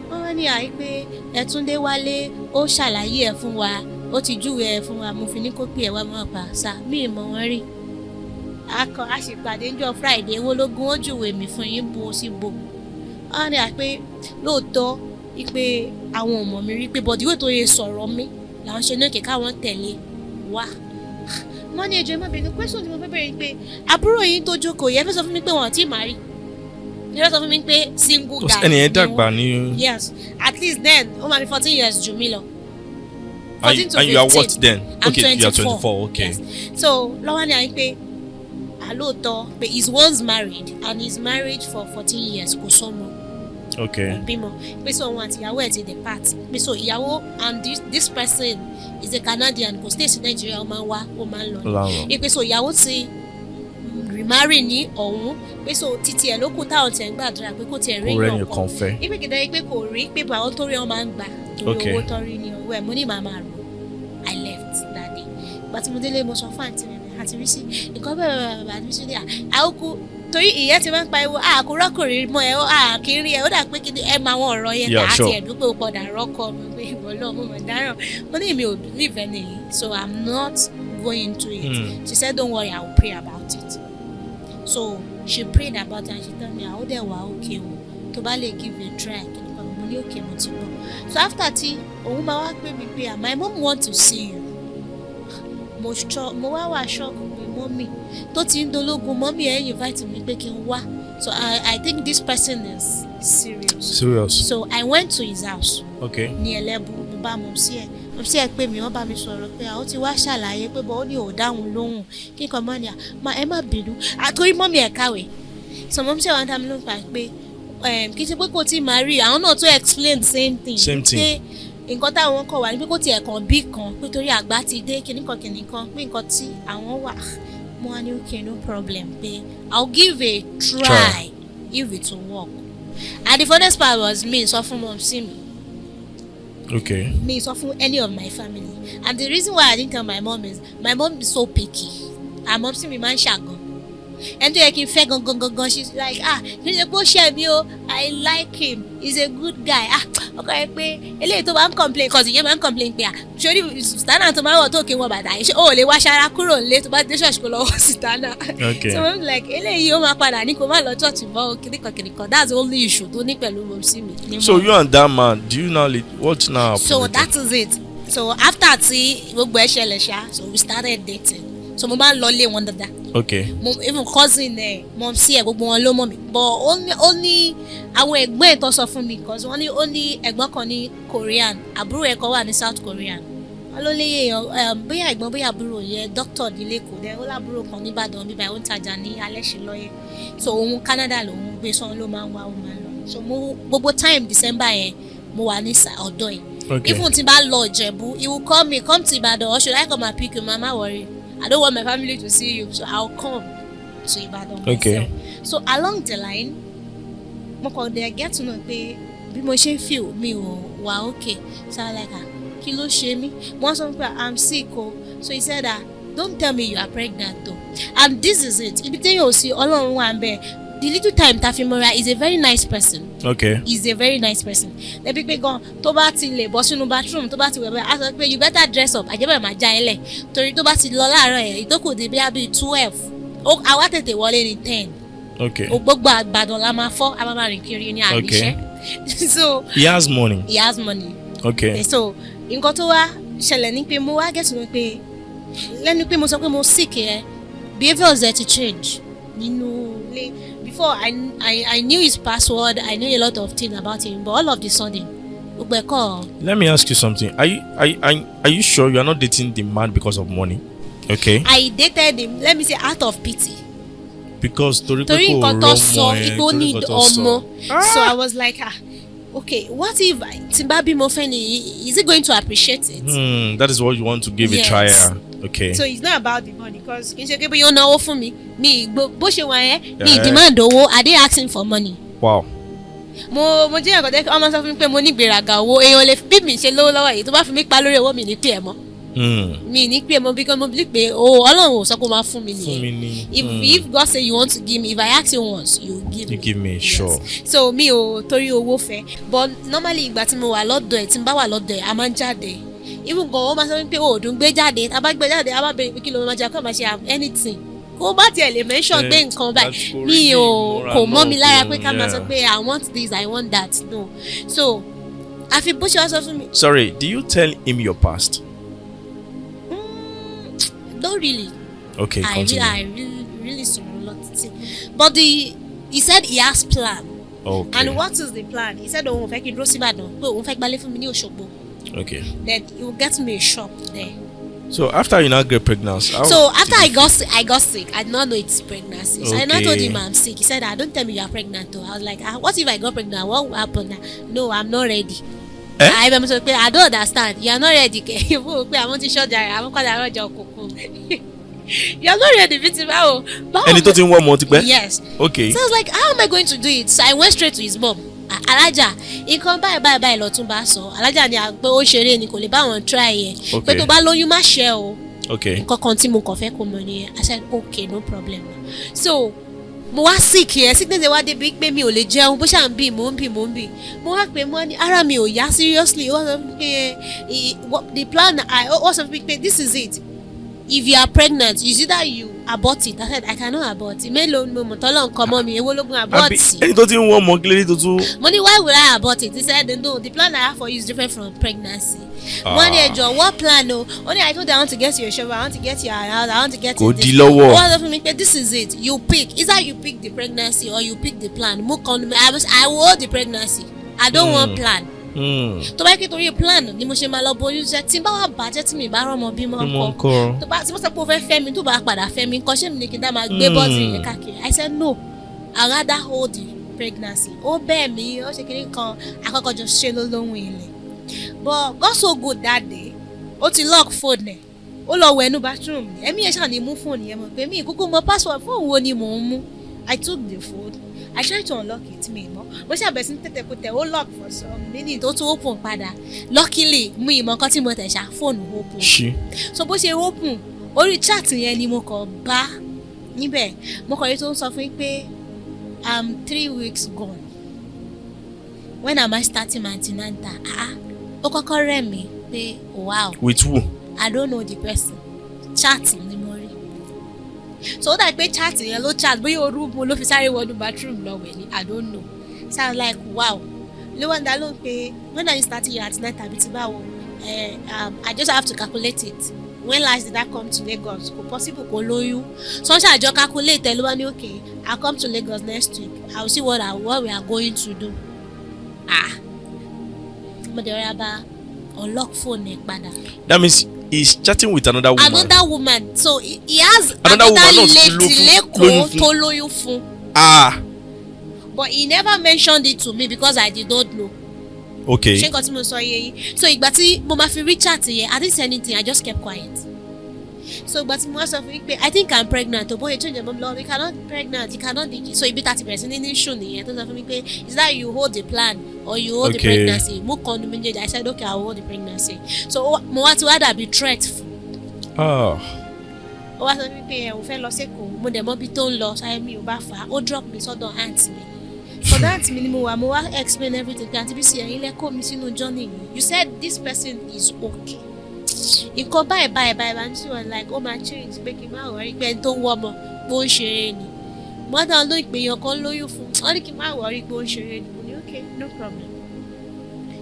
Wọ́n wá ní àyí pé Ẹ̀túndé wálé, ó ṣàlàyé ẹ̀ fún wa, ó ti júwe ẹ̀ fún wa, mo fi ní kó pè ẹ̀ wá. Mọ́ pa sá mi ì mọ̀ wọ́n rí. Akọ a sì pàdé níjọ́ Friday owó lógún, ó júwe mi fún yín bó sí bò. Wọ́n ní à pé lóòótọ́ wípé àwọn ò mọ̀ mi rí, pé bọ̀dí ìwé tó yẹ sọ̀rọ̀ mi làwọn ṣe ní òkè káwọn tẹ̀lé wá. Wọ́n ní ẹjọ́ ẹ má bínú, question tí mo fẹ́ bẹ̀rẹ̀ ni pé àbúrò yín tó jókòó yẹn fẹ́ sọ fún mi pé wọ́n ò tí ì marry, ẹ fẹ́ sọ fún mi pé single guy Ẹni yẹn ni dàgbà wọ́n. ní. Yes, at least then ó máa fi 14 years jù mí lọ. And, 14 to and you are 15. what then? I'm Okay, you are 24. 24, okay. Yes. So lọ́wọ́ ni à ń pé àlóòótọ́ pé he's once married and he's married for 14 years, kò sọ́mọ, kò bímọ, pé so òun àti ìyàwó ẹ̀ ti depart, pé so ìyàwó and this person is a Canadian, kò stay sí Nigeria, ó máa ń wá, ó máa ń lọ. Láwọn. Pé so ìyàwó ti remarry ní ọ̀hún, pé so títí ẹ̀ ló kù táwọn tiẹ̀ ń gbàdúrà pé kò tiẹ̀ rí Kò rẹ́ni èèyàn kan fẹ́. Ipe kìdá pé kò rí pé báwọn tó rí wọn máa ń gbà torí owó tó rí ní ọwọ́ ẹ̀. Mo ní màá máa rò. I left that day. Ìgbà tí mo délé, mo sọ fún àǹtí mi, àti rí sí nǹkan bẹ́ẹ̀ bẹ́ẹ̀ bẹ́ẹ̀, àti rí sí ní àókù torí ìyẹn ti máa ń pariwo àkúrọ́kùnrin mọ́ ẹ, àkírí ẹ, ó dà pé kí ni ẹ máa wọn ọ̀rọ̀ yẹn Yeah, tà á sure. ti ẹ̀dùn pé ó padà rọ́kọ mi pé ìwọ náà mo mọ̀ dáràn. Mo ní èmi ò believe ẹni yìí, so I'm not going to it. She said, "Don't worry, I will pray about it." So she prayed about it and she tell me, "Àwọn dẹ̀ wá okay o, tó bá lè give a try." Kí ni mo ní? Okay, mo ti gbọ́. So after tí òun máa wá pè mí pé, "Ah, my mom want to see you." Mo ṣọ, mo wá wà shock pé mummy tó ti ń dológun, mummy ẹ̀ invite mi pé kí n wá. So I think this person is serious. Serious. So I went to his house ní Ẹlẹ́bù. Mo bá mọ̀ sí ẹ̀, mọ̀ sí ẹ̀ pé mi, wọ́n bá mi sọ̀rọ̀ pé àwọn ti wá ṣàlàyé pé bọ́ ó ní ò dáhùn lóhùn kí nǹkan mọ́ ni à má ẹ má bínú àtòrí mummy ẹ̀ kàwé. So mummy ṣe wá ń dá mi lóhùn pa pé kì í ṣe pé kò tí ì máa rí àwọn náà tó explain the same thing. Same thing. Pé nǹkan táwọn kọ̀ wá ní pé kò tiẹ̀ kàn bí kan pé torí àgbà ti dé kìnnìkan kìnnìkan, pé nǹkan tí àwọn wà. Mo wá ní okay, no problem, pé I'll give a try, Try. if it will work. And the funniest part was me sọ fún mumsy mi, mi sọ fún any of my family. And the reason why I didn't tell my mom is my mom is so picky, and mumsy mi máa ń ṣàgàn ẹni tó yẹ kí n fẹ́ gangan gangan. She's like, "Ah, kì í ṣe pé ó ṣẹ̀ mí o, I like him, he's a good guy." Ah, Ó kọ́ ẹ pé eléyìí tó bá ń complain, cause ìyẹn máa ń complain pé, à, sórí sùtánà tó máa ń wọ̀ tó kí n wọ bàtà yìí, ṣé o ò lè wá ṣara kúrò nílé, tó bá dé ṣọ́ọ̀ṣì kó lọ wọ sùtánà? Okay. So I'm like, eléyìí ó máa padà ní kó má lọ church mọ́ o, kìnìkan kìnìkan. That's the only issue tó ní pẹ̀lú mumsy mi. Ni So mo- you and that man, do you now what now happen So later? that is it. So after tí gbogbo ẹ ṣẹlẹ̀ ṣá, so we started dating. So mo máa ń lọ lé wọn dáadáa. Mo even cousin ẹ, mumsy ẹ, gbogbo wọn ló mọ̀ mí, but ó ní àwọn ẹ̀gbọ́n ẹ̀ tó sọ fún mi, cause wọ́n ní ó ní ẹ̀gbọ́n kan ní Korean, àbúrò ẹ̀ kan wà ní South Korean. Wọ́n ló lé èèyàn, bóyá ẹ̀gbọ́n bóyá àbúrò yẹn, doctor ní l'Ékòó dẹ́. Ó lábúrò kan nìbàdàn bíbá, ó ń tajà ní Alẹ́ṣinlọ́yẹ̀. So òun, Canada lòun gbé, sọ́n ló máa ń wá, ó máa ń lọ. So mo gbogbo time December yẹn, mo wà ní ọ̀dọ̀ ẹ̀. Even tí n bá lọ Ìjẹ̀bú, he will call me, "Come to Ibadan or should I come and pick you?" "Mama, worry, I don't want my family to see you, so I will come to Ibadan myself." So along the line, mo kàn dé get to know pé bí mo ṣe ń feel, mi ò wà okay. So I like, "Ah, kí ló ṣe mí?" Wọ́n sọ pé I'm sick o. So he said, "Ah, don't tell me you are pregnant o." And this is it, ibi téèyàn ò sí, Ọlọ́run wà ń bẹ̀. The little time ta fi mọ́ra, is a very nice person. Is a very nice person. Lẹ́bi pé gan, tó bá ti lè bọ́ sínú bathroom, tó bá ti wẹ̀ bẹ́ẹ̀, á sọ pé, "You better dress up, àjẹbẹ̀ máa já ẹ lẹ̀." Torí tó bá ti lọ láàárọ̀ yẹn, ìtókù di bíi 12, àwa tètè wọlé ní 10. Gbogbo àgbàdàn la máa fọ́, a máa máa rìn kiri ní àníṣe. So He has money. He has money. So nǹkan tó wá ṣẹlẹ̀ ni pé mo wá get to know pé lẹ́nu pé mo sọ pé mo sick yẹn, behaviours ẹ̀ ti change nínú ilé. Before, I knew his password, I knew a lot of things about him, but all of the sudden, gbogbo ẹ̀ kọ́. Let me ask you something. Are you sure you are not dating the man because of money? Okay. I dated him, let me say, out of pity. Because torí pé Torí kò nǹkan tó sọ rọ́mọ ẹ, ipò torí need nǹkan tó sọ. ọmọ. So I was like, "Ah, okay, what if tí n bá bímọ fẹ́ ni, is he going to appreciate it?" That is what you want to give Yes. a trial. Okay. So it's not about the money, because kì í ṣe pé bóyá ó náwó fún mi. Mi bó ṣe wà yẹn, mi demand owó. I dey asking for money. Mo jẹ́ ẹ̀kọ́ tẹ́ ọmọ sọ fún mi pé mo ní ìgbéraga owó. Èèyàn lè bí mi ṣe lówó lọ́wọ́ yìí, tó bá fi mí pa lórí owó, mi ní pè ẹ́ mọ́. Mi ní pè é mọ́, because mo believe pé o Ọlọ́run ò sọ pé ó máa fún mi Fún nìyẹn. Mi ní. If if God say you want to give me, if I ask you once, you give You me. give me, Yes. sure. So mi ò torí owó fẹ́, but normally, ìgbà tí mo wà lọ́dọ̀ ẹ̀, tí n bá wà lọ́dọ̀ ẹ̀, a máa ń jáde. Even gan, ó máa sọ pé o ò dùn gbé jáde. A bá gbé jáde, a bá béèrè pé kí ló máa jẹ, kó máa ṣe anything, kó bá tiẹ̀ lè mention pé nǹkan báyìí, mi ò kò mọ́ mi lára pé ká máa sọ pé I want this, I want that. No. So àfi bó ṣe wá sọ fún mi. Sorry, do you tell him your past? Not really. Okay, I continue. really, I really really sọ̀rọ̀ lọ títí, but he said he has plan. And what is the plan? He said òun ò fẹ́ kí n dúró sí Ìbàdàn, pé òun fẹ́ gbálé fún mi ní Òṣogbo. Then he will get me a shop there. So after you now get pregnant, how So after did I you got sick, I got sick. I did not know it's pregnancy. So I now told Okay. him I'm sick. He said, "Ah, don't tell me you are pregnant though." I was like, "Ah, what if I got pregnant? What will happen now? No, I'm not ready." Eh? I remember sọ pé I don't understand. You are not ready kẹ. Fún pé àwọn ti ṣọjà rẹ̀, àwọn kọ́jà rọjà òkùnkùn. You are not ready bí ti báwo. Báwo? Ẹni tó ti ń wọ́ ọmọ tipẹ́. Yes. So I was like, "How am I going to do it?" So I went straight to his mom. "Ah, Alájà, nǹkan báyìí báyìí báyìí lọ́tún bá sọ." Alájà ni à pé ó ṣeré ni, kò lè bá wọn try ẹ̀. Pé tó bá lóyún, má ṣe o, nǹkan kan tí mo kàn fẹ́ kó mọ̀ nìyẹn. I said, "Okay, no problem." So mo wá sick yẹn, sickness yẹn wá débi pé mi ò lè jẹun. Bó ṣáà ń bì, mò ń bì, mò ń bì. Mo wá pé mo ní ara mi ò yá seriously. Ó wá sọ fún mi pé the plan I, ó wá sọ fún mi pé this is it, if you are pregnant, is either you abort it. I said, "I cannot abort it. Mélòó ni mo mọ̀ tọ́lọ̀ nǹkan mọ́ mi? Èwo lógún abort?" Àbí ẹni tó ti ń wọ́ ọmọ kílódé tó tún. Mo ní, "Why would I abort it?" He said, "No, the plan I have for you is different from pregnancy." Mo ní, "Ẹjọ, what plan o?" Ó ní, "I told you I want to get you a shovel, I want to get you a house, I want to get Kò you di this." lọ́wọ́. Ó wá sọ fún mi pé this is it, you pick, either you pick the pregnancy or you pick the plan. Mo kàn, I will hold the pregnancy. I don't want plan. Tó bá yẹ kí torí plan ni mo ṣe máa lọ bóyún jẹ, tí n bá wà bàjẹ́, tí mi bá rọ́mọ bímọ Mímọ́ ńkọ́? Ńkọ́. Tó bá tí mo sọ pé o fẹ́ fẹ́ mi, tó bá padà fẹ́ mi ńkọ́? Ṣé mi ní kí n dá máa gbé body yẹn káàkiri? I said no, I rather hold the pregnancy. Ó bẹ́ẹ̀ mi, ó ṣe kiri kan, àkọ́kọ́ jọ ṣe ló lóhùn ilẹ̀. But God so good, that day, ó ti lock phone ẹ̀, ó lọ wẹ̀ inú bathroom ni. Ẹ̀mí yẹn ṣáà ní mú phone yẹn, mọ̀ pé mi ìkúkú mọ password phone wo ni mò ń mú. I took the phone, I tried to unlock it, mi mọ́. Mo ṣàbẹ̀ sí ní tètè kó tẹ̀, ó lock for some minutes, ó tún open padà. Luckily, mú ìmọ̀ nǹkan tí mo tẹ̀ ṣá, phone open. Ṣí. So bó ṣe open, orí chat yẹn ni mo kàn bá níbẹ̀. Mo kàn rí tó ń sọ fún yín pé I'm 3 weeks gone. When am I starting my antenatal? Ah, ó kọ́kọ́ rẹ̀ mí pé wow. With who? I don't know the person. Chat ni mo rí. So ó dà pé chat yẹn ló chat, bóyá orú mu ló fi sáré wọnú bathroom lọ wẹ̀ ni, I don't know. So I was like, wow. Ló wá ń dá lóhùn pé, "When are you starting your antenatal?" Àbí ti báwo? I just have to calculate it. When last did I come to Lagos? Kò possible kó lóyún. So wọ́n ṣàjọ calculate ẹ. Ló wá ní, "Okay, I come to Lagos next week, I will see what we are going to do." Ah, mo dẹ̀ rọra bá unlock phone ẹ̀ padà. That means he's chatting with another woman. Another woman. So he has Another another, woman náà ti lady lóyún lẹ́kọ̀ọ́ fún. Tó lóyún fún. Ah. But he never mentioned it to me because I did not know. Ṣé nǹkan tí mo sọ yé yín? So ìgbà tí mo máa fi rí chat yẹn, I didn't say anything, I just kept quiet. So ìgbà tí mo wá sọ fún yín pé I think I'm pregnant o, bóyá change mọ́ mi lọ, you cannot be pregnant, you cannot be. So ibi tá a ti bẹ̀rẹ̀ sí ní issue nìyẹn, tó sọ fún mi pé is that you hold the plan or you hold the pregnancy, mú kan nu méjèèjì. I said, "Okay, I will hold the pregnancy." So mo wá ti wá dàbí threat fún. Ah. Ó wá sọ fún mi pé ẹ ò fẹ́ lọ sẹ́kọ̀ọ́. Mo dẹ̀ mọ́ bí tó ń lọ ṣáyé, mi ò bá fà á. Ó drop mi sọ́dọ̀ aunt mi. Sọ́dọ̀ aunt mi ni mo wà. Mo wá explain everything pé, "Aunty Bisi, ẹ̀yin lẹ kó mi sínú journey yìí. You said this person is okay, nǹkan báyìí báyìí báyìí báyìí." She was like, ó máa change, pé kí n má worry, pé ẹni tó ń wọ́ ọmọ pé ó ń ṣeré ni. Mo dá lóyún pé èèyàn kan lóyún fún un, wọ́n ní kí n má worry pé ó ń ṣeré ni. Mo ní, "Okay, no problem."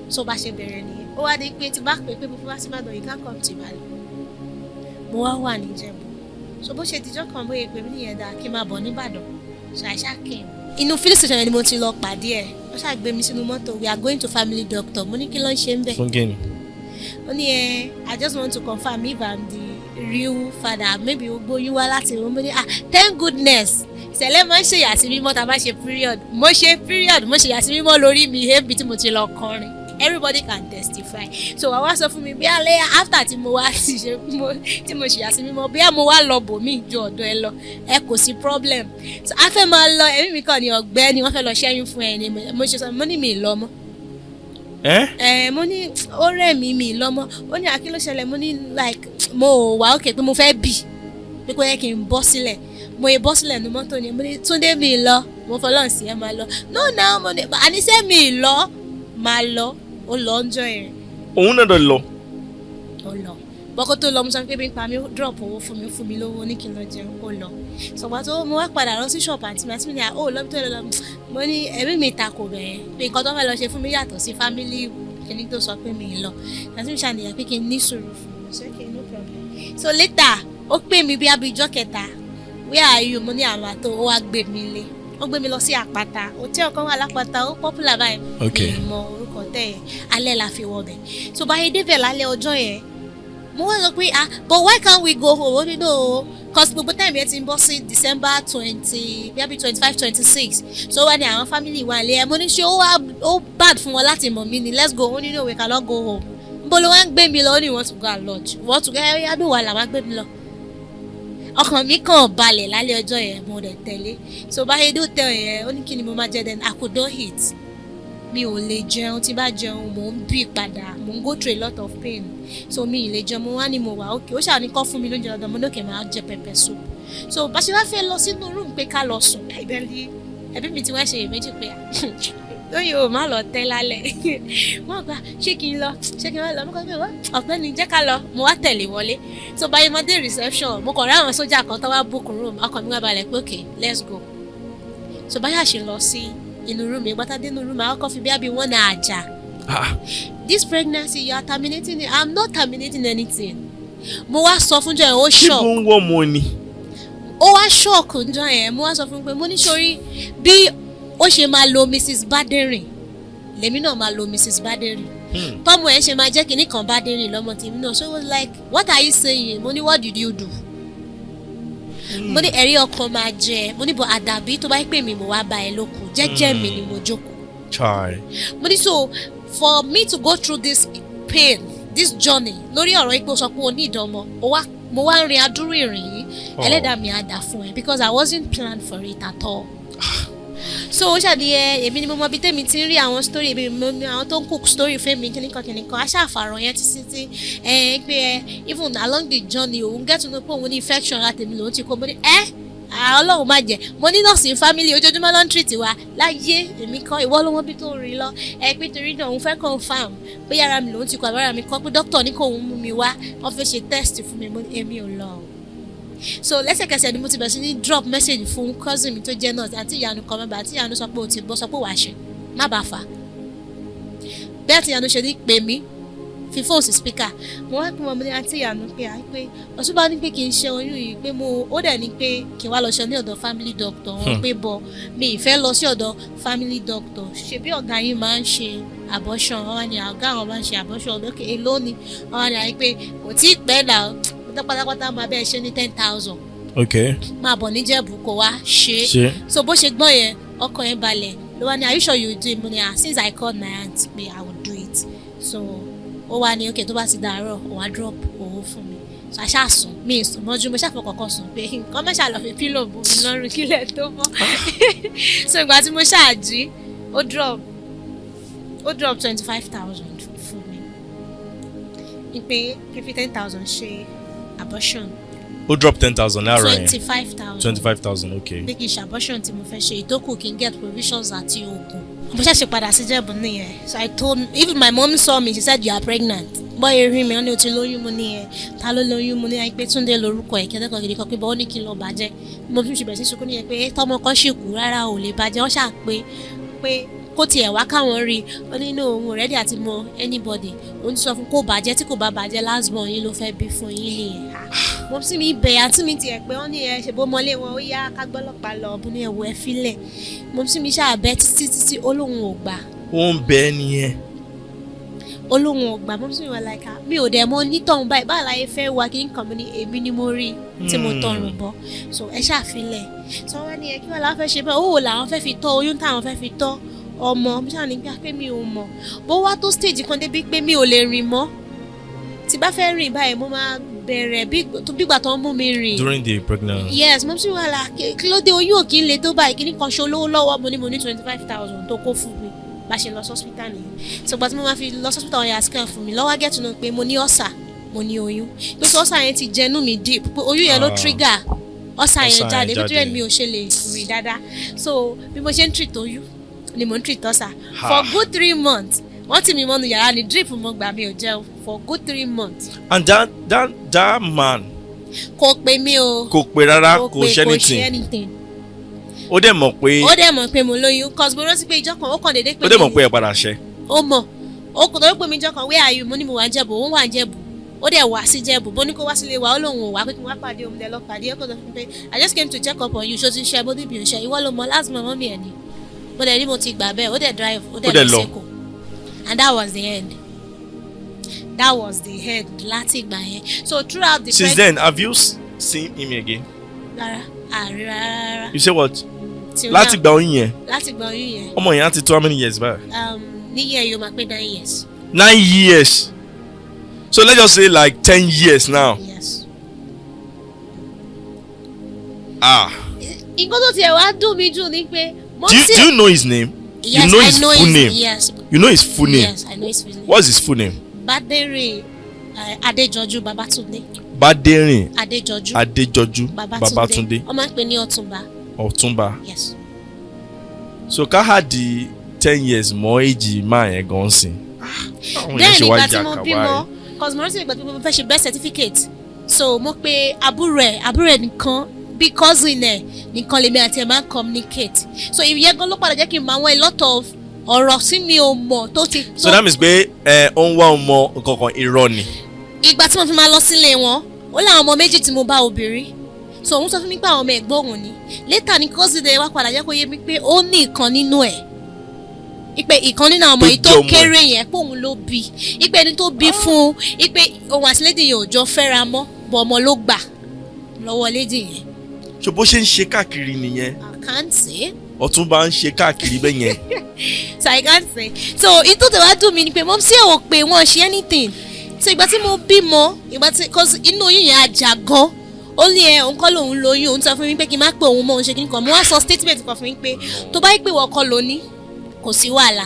So bá ṣe bẹ̀rẹ̀ nìyẹn. Ó wá dé pé tí bá pè pé mo fẹ́ wá sí Ìbàdàn, you can't come to Ìbàdàn. Mo wá wà níjẹ̀bú. So bó ṣe dijọ́ kan, bóyá pè mí nìyẹn, dáa kí n máa bọ̀ nìbàdàn. So I ṣáà came. Inú filling station yẹn ni mo ti lọ pàdé ẹ̀. Wọ́n ṣáà gbé mi sínú mọ́tò, "We are going to family doctor." Mo ní, "Kí ló ń ṣe ń bẹ̀?" Fún kíni? Ó ní, ẹ I just want to confirm if I'm the real father, maybe ó gbóyún wá láti mo ní, "Ah, thank goodness." Ìṣẹ̀lẹ̀ máa ń ṣe ìyàsí mímọ́ tá a bá ṣe period. Mo ṣe period, mo ṣe ìyàsí mímọ́ lórí mi hébi tí mo ti lọ kọrin. Everybody can testify. So wàá wá sọ fún mi bí alẹ́ after tí mo wá ti ṣe tí mo ṣe ìyàsí mímọ́, bí mo wá lọ bòmí ju ọ̀dọ̀ ẹ lọ, ẹ kò sí problem. So a fẹ́ máa lọ, ẹ̀mí mi kàn ní ọ̀gbẹ́ni wọ́n fẹ́ lọ ṣẹ́yún fún ẹ ni. Mo ṣe sọ, mo ní mi ì lọ mọ́. Ẹ Ẹ mo ní ó rẹ̀ mí, mi lọ́mọ́. Ó ní àkí ló ṣẹlẹ̀? Mo ní like mo ò wá òkè, pé mo fẹ́ bì, pé kó yẹ kí n bọ́ sílẹ̀. Mo yẹ bọ́ sílẹ̀ ní mọ́tò ni. Mo ní, "Túndé, mi lọ, mo fọlọ́run sí ẹ, máa lọ." "No now." Mo ní àníṣe mi lọ, máa lọ. Ó lọ ń jọ yẹn. Òun náà dọ̀ lọ. Ó lọ bọ́kọ́ tó lọ, mo sọ pé bí n pa mí, ó drop owó fún mi, ó fún mi lówó, ní kí n lọ jẹun. Ó lọ sọ̀gbà tó mo wá padà lọ sí ṣọ́ọ̀bù àǹtí mi. Àǹtí mi ní, ó lọ́bí tó lọ lọ. Mo ní ẹ̀mí mi ta kò bẹ̀rẹ̀ pé nǹkan tó fẹ́ lọ ṣe fún mi yàtọ̀ sí family kìíní tó sọ pé mi ì lọ. Àǹtí mi ṣàníyàn pé kí n ní sùúrù fún mi. So okay, no problem. So later, ó pè mí bí abijọ́ kẹta, "Where are you?" Mo ní àwọn àtò. Ó wá gbé mi lé, ó gbé mi lọ sí àpáta. Hòtẹ́ẹ̀lì kan wà lápáta, ó popular báyìí. Mi ì mọ orúkọ tẹ̀ yẹn. Alẹ́ la fi wọ bẹ̀. So báyìí débẹ̀ lálẹ́ ọjọ́ yẹn, mo wá sọ pé, "Ah, but why can't we go home?" Ó ní no, cause gbogbo time yẹn ti ń bọ́ sí December 20, maybe 25, 26. So wá ní àwọn family wa lé ẹ. Mo ní ṣé ó wá ó bad fún wọn láti mọ̀ mí ni? Let's go. Ó ní no, we cannot go home. Nbó ló wá ń gbé mi lọ? Ó ní you want to go and lodge, you want to go ẹ yádùn wà làwọn gbé mi lọ. Ọkàn mi kàn balẹ̀ lálẹ́ ọjọ́ yẹn, mo dẹ̀ tẹ̀lé. So báyìí dé hotel yẹn, ó ní kí ni mo máa jẹ. Then I could not eat, mi ò lè jẹun. Tí bá jẹun, mò ń bì padà, mò ń go through a lot of pain, so mi ì lè jẹun. Mo wá ní mo wà okay. Ó ṣáà ní kọ́ fún mi lóúnjẹ lọ́dọ̀. Mo ní okay, máa jẹ pepper soup. So bá ṣe wá fẹ́ lọ sínú room pé ká lọ sùn, ibẹ̀ ni ẹbí mi ti wá ṣe èméjì pé lóyún o, má lọ tẹ́ lálẹ́. Wọ́n gba ṣé kí n lọ, ṣé kí n wá lọ. Mo kọ́ pé wọ́n ọ̀gbẹ́ni jẹ́ ká lọ. Mo wá tẹ̀lé wọlé. So báyìí mo dé reception, mo kàn rí àwọn sójà kan tó wá book room. Ọkàn mi wá balẹ̀ pé okay, let's go. So báyà ṣe lọ sí inú room mi gbátá dé inú room, àwọn kan fi bí abi wọ́n náà àjà. Ah. "This pregnancy, you are terminating it." "I'm not terminating anything." Mo wá sọ fún jọ yẹn, ó Ṣé shock. bó ń wọ́ ọmọ ni? Ó wá shock njọ yẹn. Mo wá sọ fún un pé, mo ní sórí bí ó ṣe máa lo Mrs Baderin, lèmi náà máa lo Mrs Baderin. Tọ́mọ ẹ̀ ṣe máa jẹ́ kinní kan Baderin lọ́mọ tèmi náà. So it was like, "What are you saying?" Mo ní, "What did you do?" Mo ní ẹ̀rí ọkàn máa jẹ. Mo ní bọ̀ àdàbí tó bá pè mí, mo wá bá ẹ lókun jẹ́jẹ́ mi ni mo jókòó. Chai. Mo ní so for me to go through this pain, this journey, lórí ọ̀rọ̀ ipò sọ pé o ní ìdánmọ̀, o wá mo wá ń rin adúrú ìrìn yìí. Oh. Ẹlẹ́dàá mi á dà fún ẹ because I wasn't planned for it at all. So ó ṣàdíyẹ, èmi ni mo mọ ibi tẹ́mi ti ń rí àwọn story, èmi mo ní àwọn tó ń cook story fún mi, kíníkan kíníkan aṣáàfàrọ̀ yẹn títí tí ẹ pé ẹ even along the journey, òun get to know pé òun ní infection, láti èmi lòun ti kó. Mo ní ẹ Ah, Ọlọ́run má jẹ́. Mo ní nọ́ọ̀sì family, ojoojúmọ́ ló ń treat wa láyé. Èmi kọ́, ìwọ ló wọ́n bí tó rí lọ ẹ pé torí náà òun fẹ́ confirm pé yàrá mi lòun ti kọ àbára mi kọ́, pé doctor ní kò òun mú mi wá, wọ́n fẹ́ ṣe test fún mi. Mo ní èmi ò lọ o. So lẹ́sẹ̀kẹsẹ̀ ni mo ti bẹ̀rẹ̀ sí ní drop message fún cousin mi tó jẹ́ nurse, àti ìyanu kan mẹ́ba àti ìyanu sọ pé o ti bọ́, sọ pé wàá ṣe má bàa fà bí àti ìyanu ṣe ní pè mí, fi fóònù sí speaker. Mo wá pé mo ní àti ìyanu pé à pé ọ̀ṣunbá ní pé kì í ṣe oyún yìí, pé mo ó dẹ̀ ní pé kí n wá lọ ṣe ní ọ̀dọ̀ family doctor wọn, pé bọ̀ mi ì fẹ́ lọ sí ọ̀dọ̀ family doctor, ṣebí ọ̀gá yín máa ń ṣe abortion. Wọn wá ní ọ̀gá àwọn máa ń ṣe abortion. Lókè èló ni? Wọn wá ní àyè pé kò tí ì pẹ́ náà pátápátá, máa bẹ́ẹ̀ ṣe ní 10,000. Máa bọ̀ níjẹ̀bù kó wá ṣe é. Ṣe. So bó ṣe gbọ́n yẹn, ọkàn yẹn balẹ̀, ló wá ní, "Are you sure you will do it?" Mo ní, "Ah, since I called my aunt pé I will do it." So ó wá ní okay, tó bá ti dàárọ̀, òun á drop owó fún mi. So a ṣáà sùn, mi ì sùn mọ́jú, mo ṣàfọkànkan sùn pé nǹkan má ṣàlọ́ fi pillow bò mí lọ́rùn kílẹ̀ tó mọ́. So ìgbà tí mo ṣáà jí, ó drop 25,000 fún mi ní pé kí fi 10,000 ṣe abortion. Ó drop 10,000 láàárọ̀ yẹn? 25,000. 25,000, okay. Pé kí n ṣe abortion tí mo fẹ́ ṣe, ìtókù kí n get provisions àti oògùn. Mo ṣẹ̀ṣẹ̀ padà sí Ìjẹ̀bú nìyẹn. So I told, even my mom saw me, she said, "You are pregnant." Bọ́ erin mi, wọ́n ní o ti lóyún. Mo ní ẹ ta ló lóyún? Mo ní pé Túndé lórúkọ ẹ̀ kẹ́tẹ́kọ̀ọ́ gidi kan, pé bọ́ ó ní kí n lọ bàjẹ́. Mo fi ṣe bẹ̀rẹ̀ sí sunkún nìyẹn pé tọmọ kan ṣì kú rárá ò lè bàjẹ́. Wọ́n ṣà pé kó tiẹ̀ wá káwọn rí i. Ó ní inú òun ready àti mọ anybody. Òun ti sọ fún kó bàjẹ́, tí kò bá bàjẹ́, last born yín ló fẹ́ bí fún yín nìyẹn. Mo sì mi bẹ̀ àǹtí mi tiẹ̀ pé wọ́n ní ẹ ṣe bó mọ́lé wọn, ó yá ká gbọ́lọ́pàá lọ ọ̀bùn ní ẹ̀wọ̀ ẹ fílẹ̀. Mo sì mi ṣáà bẹ́ títí títí, ó lóun ò gbà. Ó ń bẹ nìyẹn. Ó lóun ò gbà. Mo sì mi wà láìka mi ò dẹ̀ mọ nítọ̀hún báyìí, báyìí láyé fẹ́ wá kí n kàn mí ní èmi ni mo rí tí mo tọrùn bọ̀. So ẹ ṣàfilẹ̀. So wọ́n ní ẹ kí wọ́n làwọn fẹ́ ṣe bẹ́ẹ̀, owó làwọn fẹ́ fi tọ́ oyún táwọn fẹ́ fi tọ́ ọmọ. Mo ṣáà ní pé mi ò mọ̀ bó wá tó stage kan débi pé mi ò lè rìn mọ́. Tí bá fẹ́ rìn báyìí, mo máa bẹ̀rẹ̀ bígbà tó ń mú mi rìn. During the pregnancy? Yes. Mo sì wà là kí ló dé, oyún ò kí ń le tó báyìí, kí ní kan ṣe olówó lọ́wọ́. Mo ní 25,000 tó kó fún mi. Bá ṣe lọ hospital nìyẹn. So gbà tí mo máa fi lọ hospital, wọn yà scan fún mi lọ́wọ́, get to know pé mo ní ulcer, mo ní oyún, pé so ulcer yẹn ti jẹnu mi deep, pé oyún yẹn ló trigger ulcer yẹn jáde, pé torí ẹ̀ mi ò ṣe lè rìn dáadáa. So bí mo ṣe ń treat oyún ni mo ń treat ulcer for good 3 months. Wọ́n tì mí mọ́nu yàrá ní drip, mo gbà, mi ò jẹun for good 3 months. And that man? Kò pè mí o. Kò pè rárá, kò ṣe kò ṣe anything? Anything. Ó dẹ̀ mọ̀ pé Ó dẹ̀ mọ̀ pé mo lóyún, cause mo rántí pé ìjọ́ kan ó kàn déédéé pè Ó dẹ̀ mọ̀ pé ẹ padà ṣe? Ó mọ̀. Ó kò tó pè mí ìjọ́ kan, "Where are you?" Mo ní mo wà ń Jẹ̀bù. Òun wà ń Jẹ̀bù, ó dẹ̀ wá sí Jẹ̀bù. Bó ní kó wá sílé wa, ó lóun ò wá, pé kí n wá pàdé òun. Dẹ̀ lọ pàdé. Ó kò sọ fún mi pé, "I just came to check up on you, ṣó ti ṣe?" Bó níbi ò ṣe, ìwọ ló mọ last month mọ́mí ẹ̀ ni. Mo dẹ̀ ní mo ti gbà bẹ́ẹ̀. Ó dẹ̀ drive, ó dẹ̀ Ó dẹ̀ lọ lọ. sẹ́kọ̀ọ́, and that was the end, that was the end láti ìgbà yẹn. So throughout the Since then, have you seen him again? Rárá, àrí rárá. You say what? Till Láti now. gba oyún yẹn? Láti gba oyún yẹn. Ọmọ yẹn á ti tó how many years báyìí? Níyẹn yóò máa pé 9 years. 9 years. So let's just say like 10 years now. Yes. Ah. Nǹkan tó tiẹ̀ wá dùn mí jù ni pé mo Do you know his name? Yes. You know I his know full his name? Yes. You know his full name? Yes, I know his full name. What's his full name? Bádérè Adéjọjú Babátúndé. Bádérìn Adéjọjú. Adéjọjú. Babátúndé. Babátúndé. Wọ́n máa ń pè ní Ọ̀túnba. Ọ̀túnba. Yes. So ká hà di 10 years mọ́ èjì máa yẹn gan sìn. Àwọn Then yẹn ṣe wá ìgbà tí jà mo kàwá. bímọ, cause mo rántí ìgbà tí mo fẹ́ ṣe birth certificate, so mo pe àbúrò ẹ̀, àbúrò ẹ̀ nìkan, bí cousin ẹ̀ nìkan lèmi àti ẹ̀ máa ń communicate. So ìyẹn gan ló padà jẹ́ kí n mọ àwọn a lot of ọ̀rọ̀ tí mi ò mọ̀ tó ti. So that means pé ẹ ó ń wá ọmọ nǹkan kan, irọ́ ni. Ìgbà tí mo fi máa lọ sílé wọn, ó láwọn ọmọ méjì tí mo bá obìnrin. So òun sọ fún mi pé àwọn ọmọ ẹ̀gbọ́n òun ni. Later ni cousin ẹ̀ wá padà jẹ́ kó yé mi pé ó ní ìkan nínú ẹ̀, ipe ìkan nínú àwọn ọmọ Tó yìí tó jẹ́ ọmọ ẹ̀. kéré yẹn, pé òun ló bí, ipe ẹni tó bí fún un, ipe òun àti lady yẹn ò jọ fẹ́ra mọ́, bọ̀ ọmọ ló gbà lọ́wọ́ lady yẹn. So bó ṣe ń ṣe káàkiri nìyẹn? I can't say. Ọ̀túnba ń ṣe káàkiri bẹ́ẹ̀ yẹn. So I can't say. So ìtò tó wá dùn mí ni pé mom sí ò pé wọ́n ṣe anything. So ìgbà tí mo bímọ, ìgbà tí, cause inú oyún yẹn ajá gan, ó ní ẹ òun kọ́ lòun lóyún. Òun sọ fún mi pé kí n má pè òun mọ́, òun ṣe kí n kàn. Mo wá sọ statement kan fún mi pé tó bá yí pé wọ́n kọ́ lóní, kò sí wàhálà,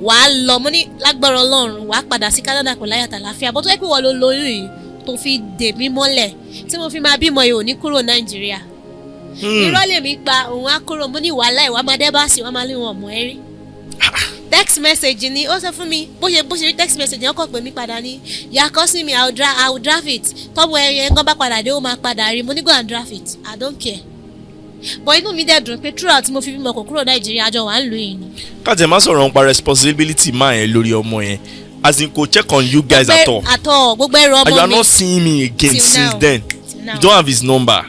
wàá lọ. Mo ní lágbára Ọlọ́run, wàá padà sí Canada pẹ̀lú ayọ̀ àtàlàáfíà, bó tó yẹ pé wọ́n ló lóyún yìí tó fi dè mí mọ́lẹ̀ tí mo fi máa bímọ yìí, ò ní kúrò Nàìjíríà. Irọ́ lèmi pa, òun á kúrò. Mo ní wàhálà ìwà máa dẹ́ bá sí, wọ́n máa lé wọn mọ̀ ẹ́ rí. Text message ni ó sọ fún mi. Bó ṣe rí text message yẹn, ó kàn pè mí padà ní, "You cursing me, I will draft it." Tọ́mọ ẹyẹ gan bá padà dé, ó máa padà rí. Mo ní, "Go and draft it, I don't care." But inú mi dẹ̀ dùn pé throughout tí mo fi bímọ, kò kúrò Nàìjíríà, àjọ wà ń lù yìí ni. Káàtì má sọ̀rọ̀ nípa responsibility máa yẹn lórí ọmọ yẹn, as in, kò check on you guys at all? At all. Gbogbo ẹrù And you ọmọ are mi. not seeing me again Till since now. then? Till now. You don't have his number?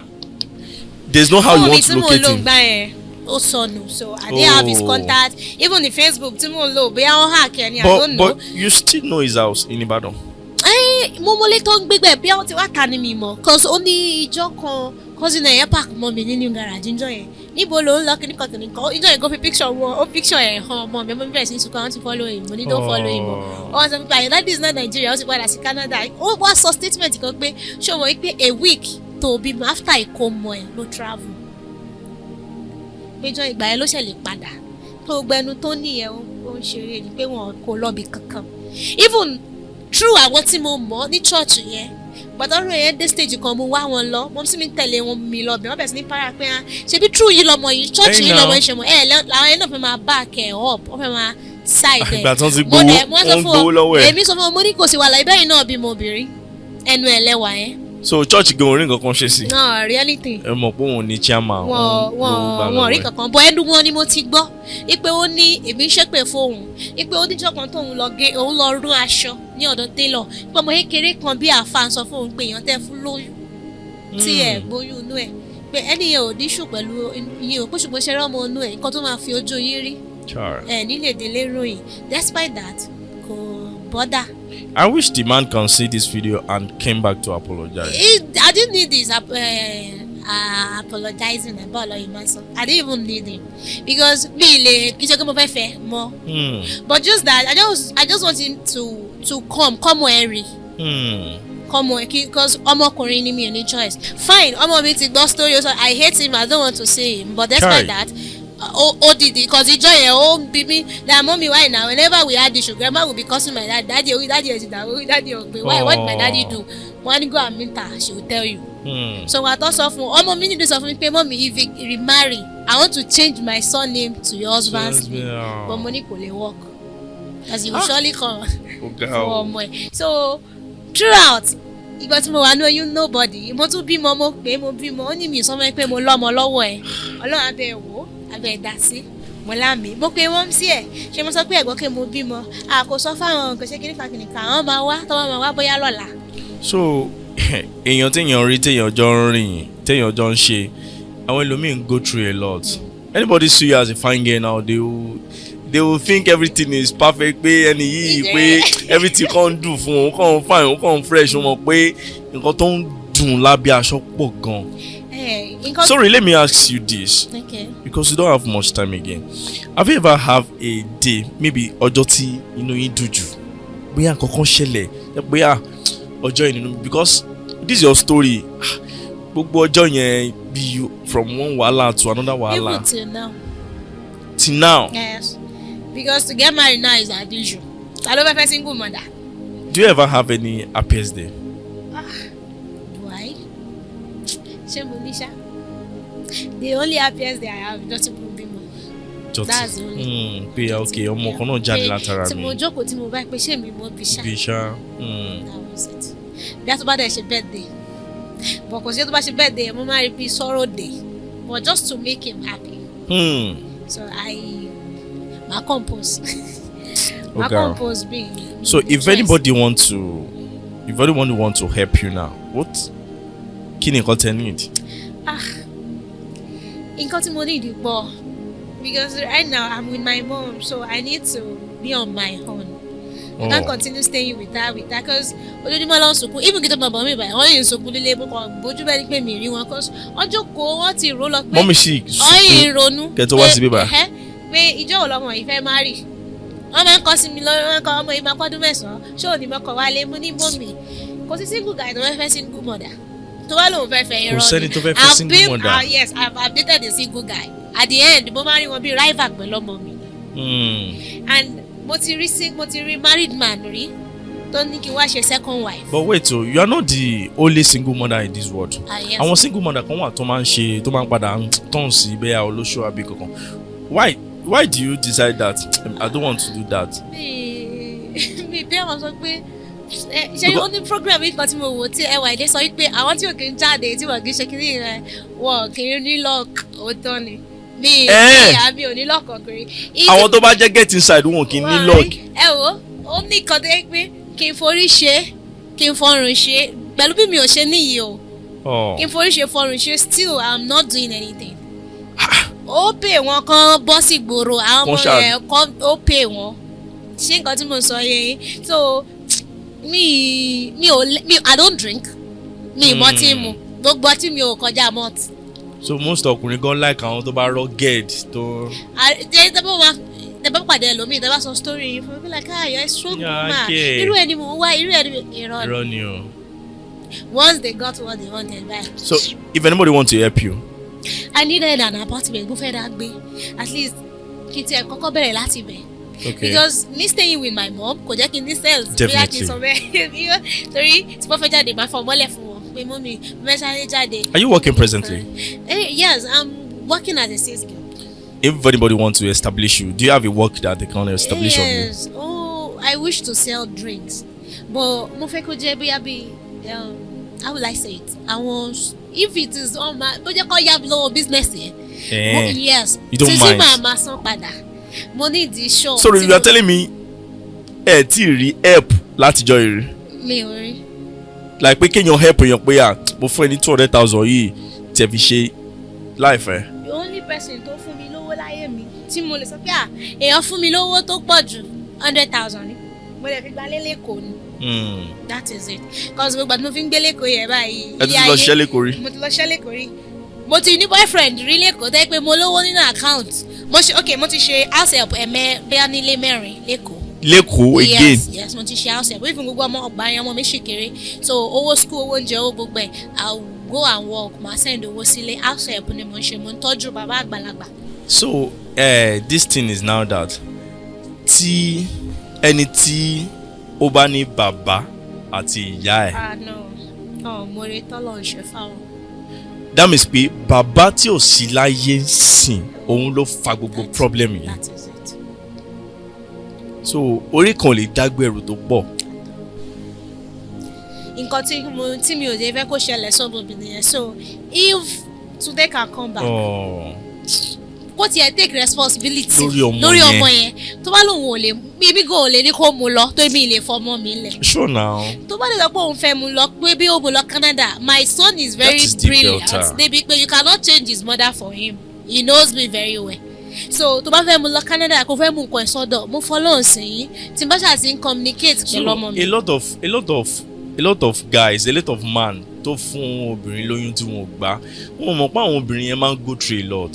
There's no how you Phone mi want to tí mò ń locate lò him? gbà yẹn, ó sọnù, so I didn't have his Oh. contact. Even the Facebook tí mò ń lò, bóyá wọ́n hack ẹ ni, I But don't know. but you still know his house in Ibadan? Mo mọlé tó ń gbégbẹ, bí àwọn ti wá ta ni mi mọ̀, 'cause ó ní ìjọ kan, cousin ẹ̀ yẹn park mọ́ mi nínú garage ìjọ yẹn. Níbo ló ń lọ? Kíníkan kíníkan ìjọ yẹn kó fi picture wọn, ó picture ẹ̀ hàn ọmọ mi. Ọmọ mi bẹ̀rẹ̀ sí ní sunkún, àwọn ti follow him. Mo ní, "Don't follow him o." Ó wá sọ pé àyè daddy is not Nigeria, ó ti padà sí Canada. Ó wá sọ statement kan pé, ṣé o mọ̀ pé a week tó bímọ, after ìkómọ ẹ̀ ló travel, péjọ ìgbà yẹn ló ṣẹlẹ̀ padà, tó gbẹnu tó nìyẹn, ó ń ṣeré ni pé wọn kò lọ́bi kankan. Even through àwọn tí mo mọ̀ ní church yẹn, gbàtọ́rọ̀ yẹn dé stage kan, mo wá wọn lọ, mo sì mi tẹ̀lé wọn mi lọ bẹ̀, wọ́n bẹ̀rẹ̀ sí ní para pé, ah, ṣebí through yìí lọmọ yìí, church yìí lọmọ yìí ṣe mọ̀ ẹ̀, làwọn yẹn náà fẹ́ máa back ẹ̀ up, wọ́n fẹ́ máa side ẹ̀. Ìgbà tí wọ́n ti Mo gbowó, dẹ̀ mo wá sọ wọ́n ń fún gbowó ọ lọ́wọ́ ẹ̀. Èmi sọ fún ọ, mo ní kò sí wàhálà, ibẹ̀ yìí náà bímọ obìnrin, ẹnu ẹ̀ lẹ́wà yẹn. So church gan orí nǹkan kan ṣe sí? No, reality. Ẹ mọ̀ pé òun ní chairman, Wọn òun wọn ló gbà wọn lọ́wọ́ rí ẹ̀. kankan bọ. Ẹnu wọn ni mo ti gbọ́ ipe ó ní èmi ń ṣépè fóun, ipe ó níjọ́ kan tóun lọ gé, òun lọ rún aṣọ ní ọ̀dọ̀ tailor, pé ọmọ kékeré kan bí àáfàá ń sọ fóun pé èèyàn tẹ́ fún lóyún tí ẹ gbóyún inú ẹ, pé ẹni yẹn ò ní ṣù pẹ̀lú yín o, pé ṣùgbọ́n ṣe rọ́mọ inú ẹ, nǹkan tó máa fi ojú yín rí Child. ẹ nílé délé ròyìn. Despite that, kò bother. I wish the man can see this video and came back to apologize. I didn't need this apologizing about Oloyimaso. I didn't even need him because mi lè kí ṣe pé mo fẹ́ fẹ́ mọ́, but just that I just want him to come ẹ̀rì, come on, because ọmọkùnrin ni, mi ò ní choice. Fine, ọmọ mi ti gbọ́ story, so I hate him, I don't want to see him, but despite Chai. that, ó dìdí, because ìjọ yẹn ó ń bí mi that, "Mommy, why now?" Whenever we had issue, grandma will be cursing my dad, "Daddy orí daddy ẹ̀ ti dà, orí daddy ò gbé. Why? What did my daddy do?" Wọ́n ní, "Go and meet her, she will tell you." So wà tó sọ fún ọmọ mi níbi, sọ fún mi pé, "Mommy, if you remarry, I want to change my surname to your husband's name." But mo ní kò lè work, as he will surely come Ọ̀gá fún o. ọmọ ẹ̀. So throughout ìgbà tí mo wà ní oyún, nobody. Mo tún bímọ, mo pè é, mo bímọ, ó ní mi sọmọ ẹ pé mo lọ́mọ lọ́wọ́ ẹ̀. Ọlọ́run abẹ́ wò ó, abẹ́ ẹ̀ dá sí mo lámì. Mo pe wọ́n sí ẹ̀, ṣé mo sọ pé ẹ̀gbọ́n kí mo bímọ, a kò sọ fáwọn nǹkan, ṣé kíníkà kíníkà, àwọn máa wá, tọ́wọ́ máa wá bóyá lọ́la. So èèyàn téèyàn rí, téèyàn jọ ń rìn, téèyàn jọ ń ṣe, àwọn ẹlòmíín go through a lot. Anybody see you as a fine girl now, they will think everything is perfect, pé ẹni yìí, pé everything kàn ń dùn fún òun, kàn ń fine, òun kàn ń fresh. Òun mọ̀ pé nǹkan tó ń dùn lábẹ́ aṣọ pọ̀ gan. Nǹkan. Sorry, let me ask you this, Okay. because you don't have much time again. Have you ever have a day, maybe ọjọ́ tí inú yín dùn jù, bóyá nǹkan kan ṣẹlẹ̀, bóyá ọjọ́ yìí nínú, because this is your story, ah, gbogbo ọjọ́ yẹn be from one wahala to another wahala? Even till now. Till now? Yes, because to get married now is an issue. Ta ló fẹ́ fẹ́ single mother? Do you ever have any happiest day? Do I? Ṣé mo ní ṣá? The only happiest day I have, just to bímọ. Jọtí. That's the only. Pé ok, ọmọ kan náà jáde látara Tí mi. mo jókòó, tí mo bá pé ṣé mi mo bí ṣá. Bí ṣá. That was it. Bí a tó bá dẹ̀ ṣe birthday, but kò sí tó bá ṣe birthday, mo máa rí bí sorrow day, but just to make him happy. So I ma compose, ma compose bí. So if anybody want to if anyone want to help you now, what, kí ni nǹkan tẹ́ need? Ah, nǹkan tí mo need pọ̀, because right now I'm with my mom, so I need to be on my own. I can't continue staying with her 'cause ojoojúmọ́ ló ń sunkún. Even kí tó máa bọ̀ mí báyìí, wọ́n yìí ń sunkún lílé. Mo kàn bójú bẹ́ẹ̀ ni pé mi rí wọn, 'cause wọ́n jókòó, wọ́n ti rò lọ pé Mummy sì wọ́n yìí ń sunkún ronú kẹ́ tó wá síbí báyìí. Ẹ̀hẹ́, pé ìjọ́ wo lọmọ yìí fẹ́ má rì. Wọ́n máa ń kọ́ sí mi lọ́wọ́, wọ́n kọ́ ọmọ yìí máa kọ́dún 9, ṣé òní mọ́kọ̀ wálé? Mo ní, "Mummy, kò sí single guy tó fẹ́ fẹ́ single mother tó wá lòun fẹ́ fẹ́." Kò Irọ́ ni. sẹ́ni tó fẹ́ fẹ́ I've single mother. Yes, I've dated a single guy. At the end, mo máa ń rí wọn bí rival pẹ̀lú ọmọ mi. And mo ti rí married man rí. Tó ní kí n wá ṣe second wife. But wait o, you are not the only single mother in this world. Ah, yes. Àwọn single mother kan wà tó máa ń ṣe, tó máa ń padà ń tàn sí bẹ́ẹ̀ olóṣó àbí kankan. Why do you decide that I don't want to do that? Mi bí àwọn sọ pé ẹ, ṣe ó ní program yìí kan tí mo wò tí ẹwà ìdè sọ wípé àwọn tí ò kì í jáde, tí wọn kì í ṣe kiri rẹ, wọn kì í ní luck. Òótọ́ ni mi. Eh. Mi àmì ò ní luck ọkùnrin. Àwọn tó bá jẹ́ get inside, wọn kì í ní luck. Ẹ wo, ó ní nǹkan tó yẹ pé kí n forí ṣe, kí n fọrùn ṣe, pẹ̀lú bí mi ò ṣe níyì o, Oh. kí n forí ṣe, fọrùn ṣe, still I'm not doing anything. Ó pè wọn kán bọ́ sí ìgboro àwọn ọmọ Kán ṣáà- yẹn kán, ó pè wọn. Ṣé nǹkan tí mo sọ yẹn yín? So mi ò mi, I don't drink, mi ì mọ tí mu, gbogbo ọtí mi ò kọjá malt. So most ọkùnrin gan like àwọn tó bá rugged tó. Jẹ́ tẹ́ bá wà, tẹ́ bá pàdé ẹlòmíì, tẹ́ bá sọ story yìí fún mi, like, "Ah, you're a strong Yeah, woman." Okay. Irú ẹni mò ń wá, irú ẹni irọ́ ni. Irọ́ ni o. Once they got what they wanted, bye. So if anybody want to help you? I needed an apartment. Mo fẹ́ dá gbé, at least kí n tiẹ̀ kọ́kọ́ bẹ̀rẹ̀ láti bẹ̀. Because me staying with my mom kò jẹ́ kí n ní sense bóyá kí n sọ bẹ́ẹ̀, torí tí wọ́n fẹ́ jáde, máa fọ mọ́lẹ̀ fún wọn pé, "Mummy, mo fẹ́ sáré jáde." Are you working presently? Yes, I'm working as a sales girl. If anybody wants to establish you, do you have a work that they can establish on you? Yes. Oh, I wish to sell drinks, but mo fẹ́ kó jẹ́ bóyá bí how will I say it, àwọn, if it is on my, bó jẹ́ kó yá mi lọ́wọ́ business yẹn. Eh. Yes. You don't Títí mind? màá máa san padà, mo ní ìdí shop. Sorry, tí you are mo- telling me ẹ tí ì rí help látijọ́ yìí rí? Mi ò rí. Like pé kéèyàn help èèyàn pé, à, mo fún ẹ ní 200,000 yìí, tẹ̀ fi ṣe láìfẹ́. The only person tó fún mi lówó láyé mi tí mo lè sọ pé, à, èèyàn fún mi lówó tó pọ̀ jù, 100,000 ni mo lè fi gbalé lẹ́kọ̀ọ́ ni. That is it, cause gbogbo àti mo fi ń gbé lẹ́kọ̀ọ́ yẹn báyìí. Ẹ tún ti lọ ṣiṣẹ́ lẹ́kọ̀ọ́ rí? Mo ti lọ ṣiṣẹ́ lẹ́kọ̀ọ́ rí. Mo ti ní boyfriend rí lẹ́kọ̀ọ́ tẹ́ pé mo lówó nínú account. Mo ṣe, ok, mo ti ṣe house help ẹ̀mẹ́ bẹ́ẹ̀ nílé mẹ́rin lẹ́kọ̀ọ́. Lẹ́kọ̀ọ́ again? Yes, mo ti ṣe house help. Even gbogbo ọmọ ọgbà yẹn, ọmọ mi ṣì kéré, so owó school, owó oúnjẹ, owó gbogbo ẹ̀, I will go and work, màá send owó sílé. House help ni mo ń ṣe, mo ń tọ́jú bàbá àgbàlagbà. So this thing is now that tí ẹni tí ó bá ní bàbá àti ìyá ẹ̀, Ah, no, ọ̀ mo rí tọ́lọ̀ ń ṣe fáwọn. That means pé bàbá tí ò sí láyé ń sìn, òun ló fa gbogbo problem yẹn. That is it. So orí kan ò lè dágbé ẹrù tó pọ̀. Nǹkan tí mo tí mi ò lè fẹ́ kó ṣẹlẹ̀ sọ́mọbìnrin yẹn, so if Tunde can come back, kó tiẹ̀ take responsibility Lórí ọmọ lórí yẹn. ọmọ yẹn. Tó bá lóun ò lè, bíbí gan ò lè ní kó mú lọ, tó mi lè fọmọ mi lẹ̀. Sure now. Tó bá lè sọ pé òun fẹ́ mú lọ, pé bí ó mú lọ Canada, my son is very That is the brilliant better. débi pé you cannot change his mother for him. He knows me very well. So tó bá fẹ́ mú lọ Canada, kó fẹ́ mú nǹkan ẹ̀ sọ́dọ̀, mo fọlọ́run sí yín, tí n bá ṣáà ti ń communicate pẹ̀lú ọmọ mi. A lot of guys, a lot of man tó fún obìnrin lóyún tí wọn ò gbà, wọn mọ̀ pé àwọn obìnrin yẹn máa ń go through a lot.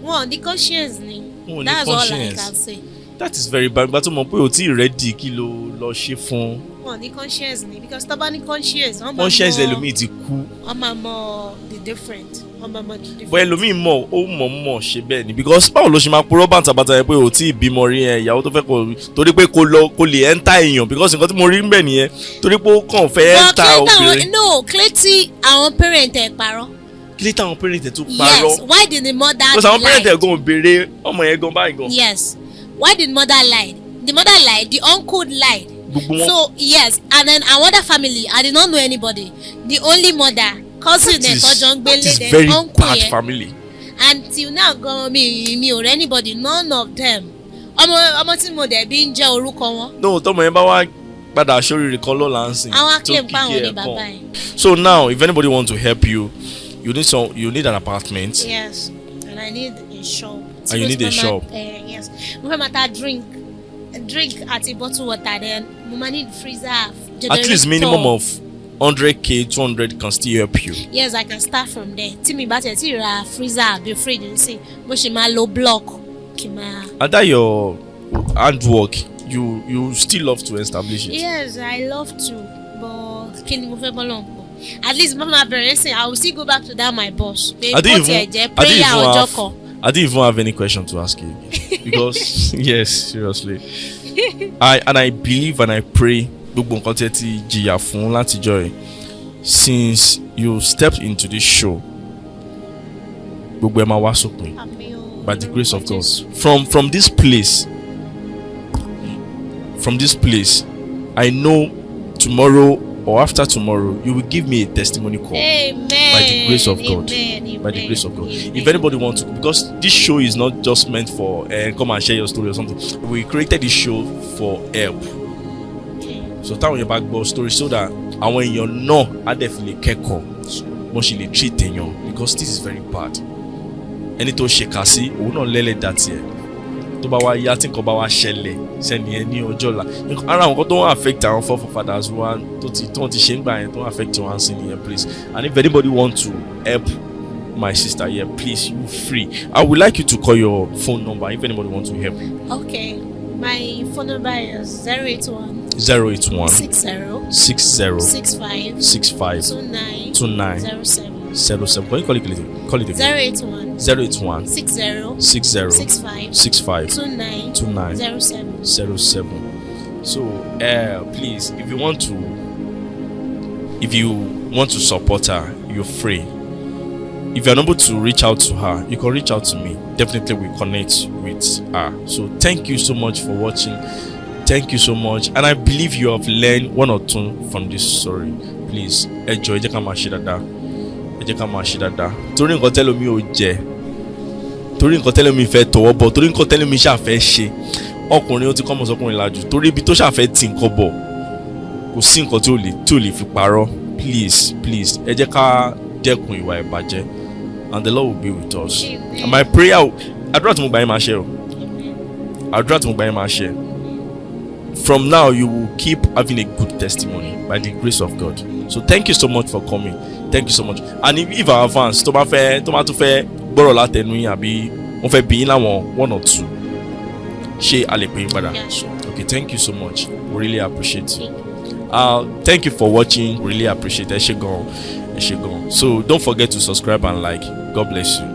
Wọn ò ní conscience ni. Wọn ò ní That's all I conscience. can say. That is very bad. Gba tó mọ̀ pé o tí ì ready, kí ló lọ ṣe fún? Wọn ò ní conscience ni, because tó bá ní conscience, wọ́n máa Conscience mọ ẹlòmíì ti kú. Wọ́n máa mọ the different, wọ́n máa mọ the different. But ẹlòmíì mọ̀, ó mọ̀ mọ̀ ṣe bẹ́ẹ̀ ni, because báwo ló ṣe máa purọ́ bàǹtàbàǹtà yẹn pé o tí ì bímọ rí ẹ, ìyàwó tó fẹ́ kó, torí pé kó lọ kó lè enter èèyàn? Because nǹkan tí mo rí ń bẹ̀ nìyẹn, torí pé ó kàn fẹ́ But enter clear táwọn obìnrin. No, clear tí àwọn parent ẹ̀ parọ́. Kí ló táwọn parent ẹ̀ tún parọ́? Yes, why did the mother Because àwọn parent lie? ẹ̀ gan béèrè ọmọ yẹn gan báyìí gan. Yes, why did mother lie? The mother lied, the uncle lied. Gbogbo wọn. So yes, and then another family, I did not know anybody. The only mother, cousin ẹ̀ tọ́jọ́ ń That gbélé, is then very uncle bad yẹn. family. And till now gan, mi ò rẹ́ anybody, none of them. Ọmọ tí mo dẹ̀ bí ń jẹ́ orúkọ wọn. No, tọmọ yẹn bá wá padà sóríire kan lọ́la ń sìn, Àwọn tó claim pa àwọn kíkí ní ẹ̀ bàbá kàn. ẹ̀. So now, if anybody want to help you, you need an apartment. Yes, and I need a shop. And you need a shop. Yes, mo fẹ́ máa ta drink àti bottle water, then mo máa need freezer, At least minimum generator. of 100K, 200 can still help you. Yes, I can start from there. Tí mi bá tẹ̀ tí ra freezer àbí fridge nísìn, mo ṣì máa lo block kì máa. And that your handwork, you still love to establish it. Yes, I love to, but kí ni mo fẹ́ bọ́ lọ́n pọ̀, at least mo máa bẹ̀rẹ̀ sìn, I will still go back to that my boss pé I didn't bó tiẹ̀ even jẹ́ I didn't prayer even ọjọ́ have kan. I didn't even have any question to ask you again because, yes, seriously. I believe and I pray gbogbo nǹkan tí ẹ ti jìyà fún látijọ́ yìí, since you stepped into this show, gbogbo ẹ máa wá sópin. Àmín o. By the grace of Lórúkọ God. Jésù. From this place, I know tomorrow or after tomorrow you will give me a testimony call. Amen. By the grace of God. Amen. By the grace of God. Amen. If anybody wants to, because this show is not just meant for come and share your story or something. We created this show for help. So táwọn èèyàn bá gbọ́ story so that àwọn èèyàn náà á dẹ̀ fi lè kẹ́kọ̀ọ́ bọ́n ṣe lè treat èèyàn, because this is very bad. Ẹni tó ṣèkà sí òun náà lẹ́lẹ́dàá tiẹ̀, tó bá wá yá, tí nǹkan bá wá ṣẹlẹ̀ sẹ́ni ẹ ní ọjọ́ ọ̀la, ara àwọn nǹkan tó ń affect àwọn forefathers wa tó ti ṣe ń gbà yẹn, tó ń affect wọn sí nìyẹn. Please, and if anybody want to help my sister here, please, you free. I would like you to call your phone number if anybody want to help you. Okay. My phone number is 081 081 60 60 65 65 29 29 07. 07. Can you call it again? Call it again. 081 081 60 60 65 65 29 29 07. 07. So please, if you want to support her, you're free. If you're unable to reach out to her, you can reach out to me. Definitely we connect with her. So thank you so much for watching. Thank you so much, and I believe you have learned one or two from this story. Please, ẹ jọ̀ọ́, ẹ jẹ́ ká máa ṣe dáadáa. Ẹ jẹ́ ká máa ṣe dáadáa, torí nǹkan tẹ́lómi ò jẹ, torí nǹkan tẹ́lómi fẹ́ tọwọ́ bọ̀, torí nǹkan tẹ́lómi ṣàfẹ́ ṣe. Ọkùnrin ó ti kọ́ mọ̀ sọkùnrin lajú, torí ibi tó ṣàfẹ́ tì nǹkan bọ̀, kò sí nǹkan tí ò lè fi parọ́. Please, please, ẹ jẹ́ ká dẹ́kun ìwà ìbàjẹ́, and the Lord will be with us. Amen. And my prayer, àdúrà tí mo gbà yín máa ṣe o. Amen. Àdúrà tí mo gbà yín máa ṣe. From now you will keep having a good testimony by the grace of God. So thank you so much for coming. Thank you so much. And if our fans tó bá fẹ́, tó bá tún fẹ́ gbọ́rọ̀ látẹnu yín, àbí wọ́n fẹ́ bí yín láwọn one or two, ṣé a lè pè yín padà? Yeah, sure. Okay, thank you so much. We really appreciate you. Thank you. Thank you for watching. Really appreciate it. Ẹ ṣé gan. Ẹ ṣé gan. So don't forget to subscribe and like. God bless you.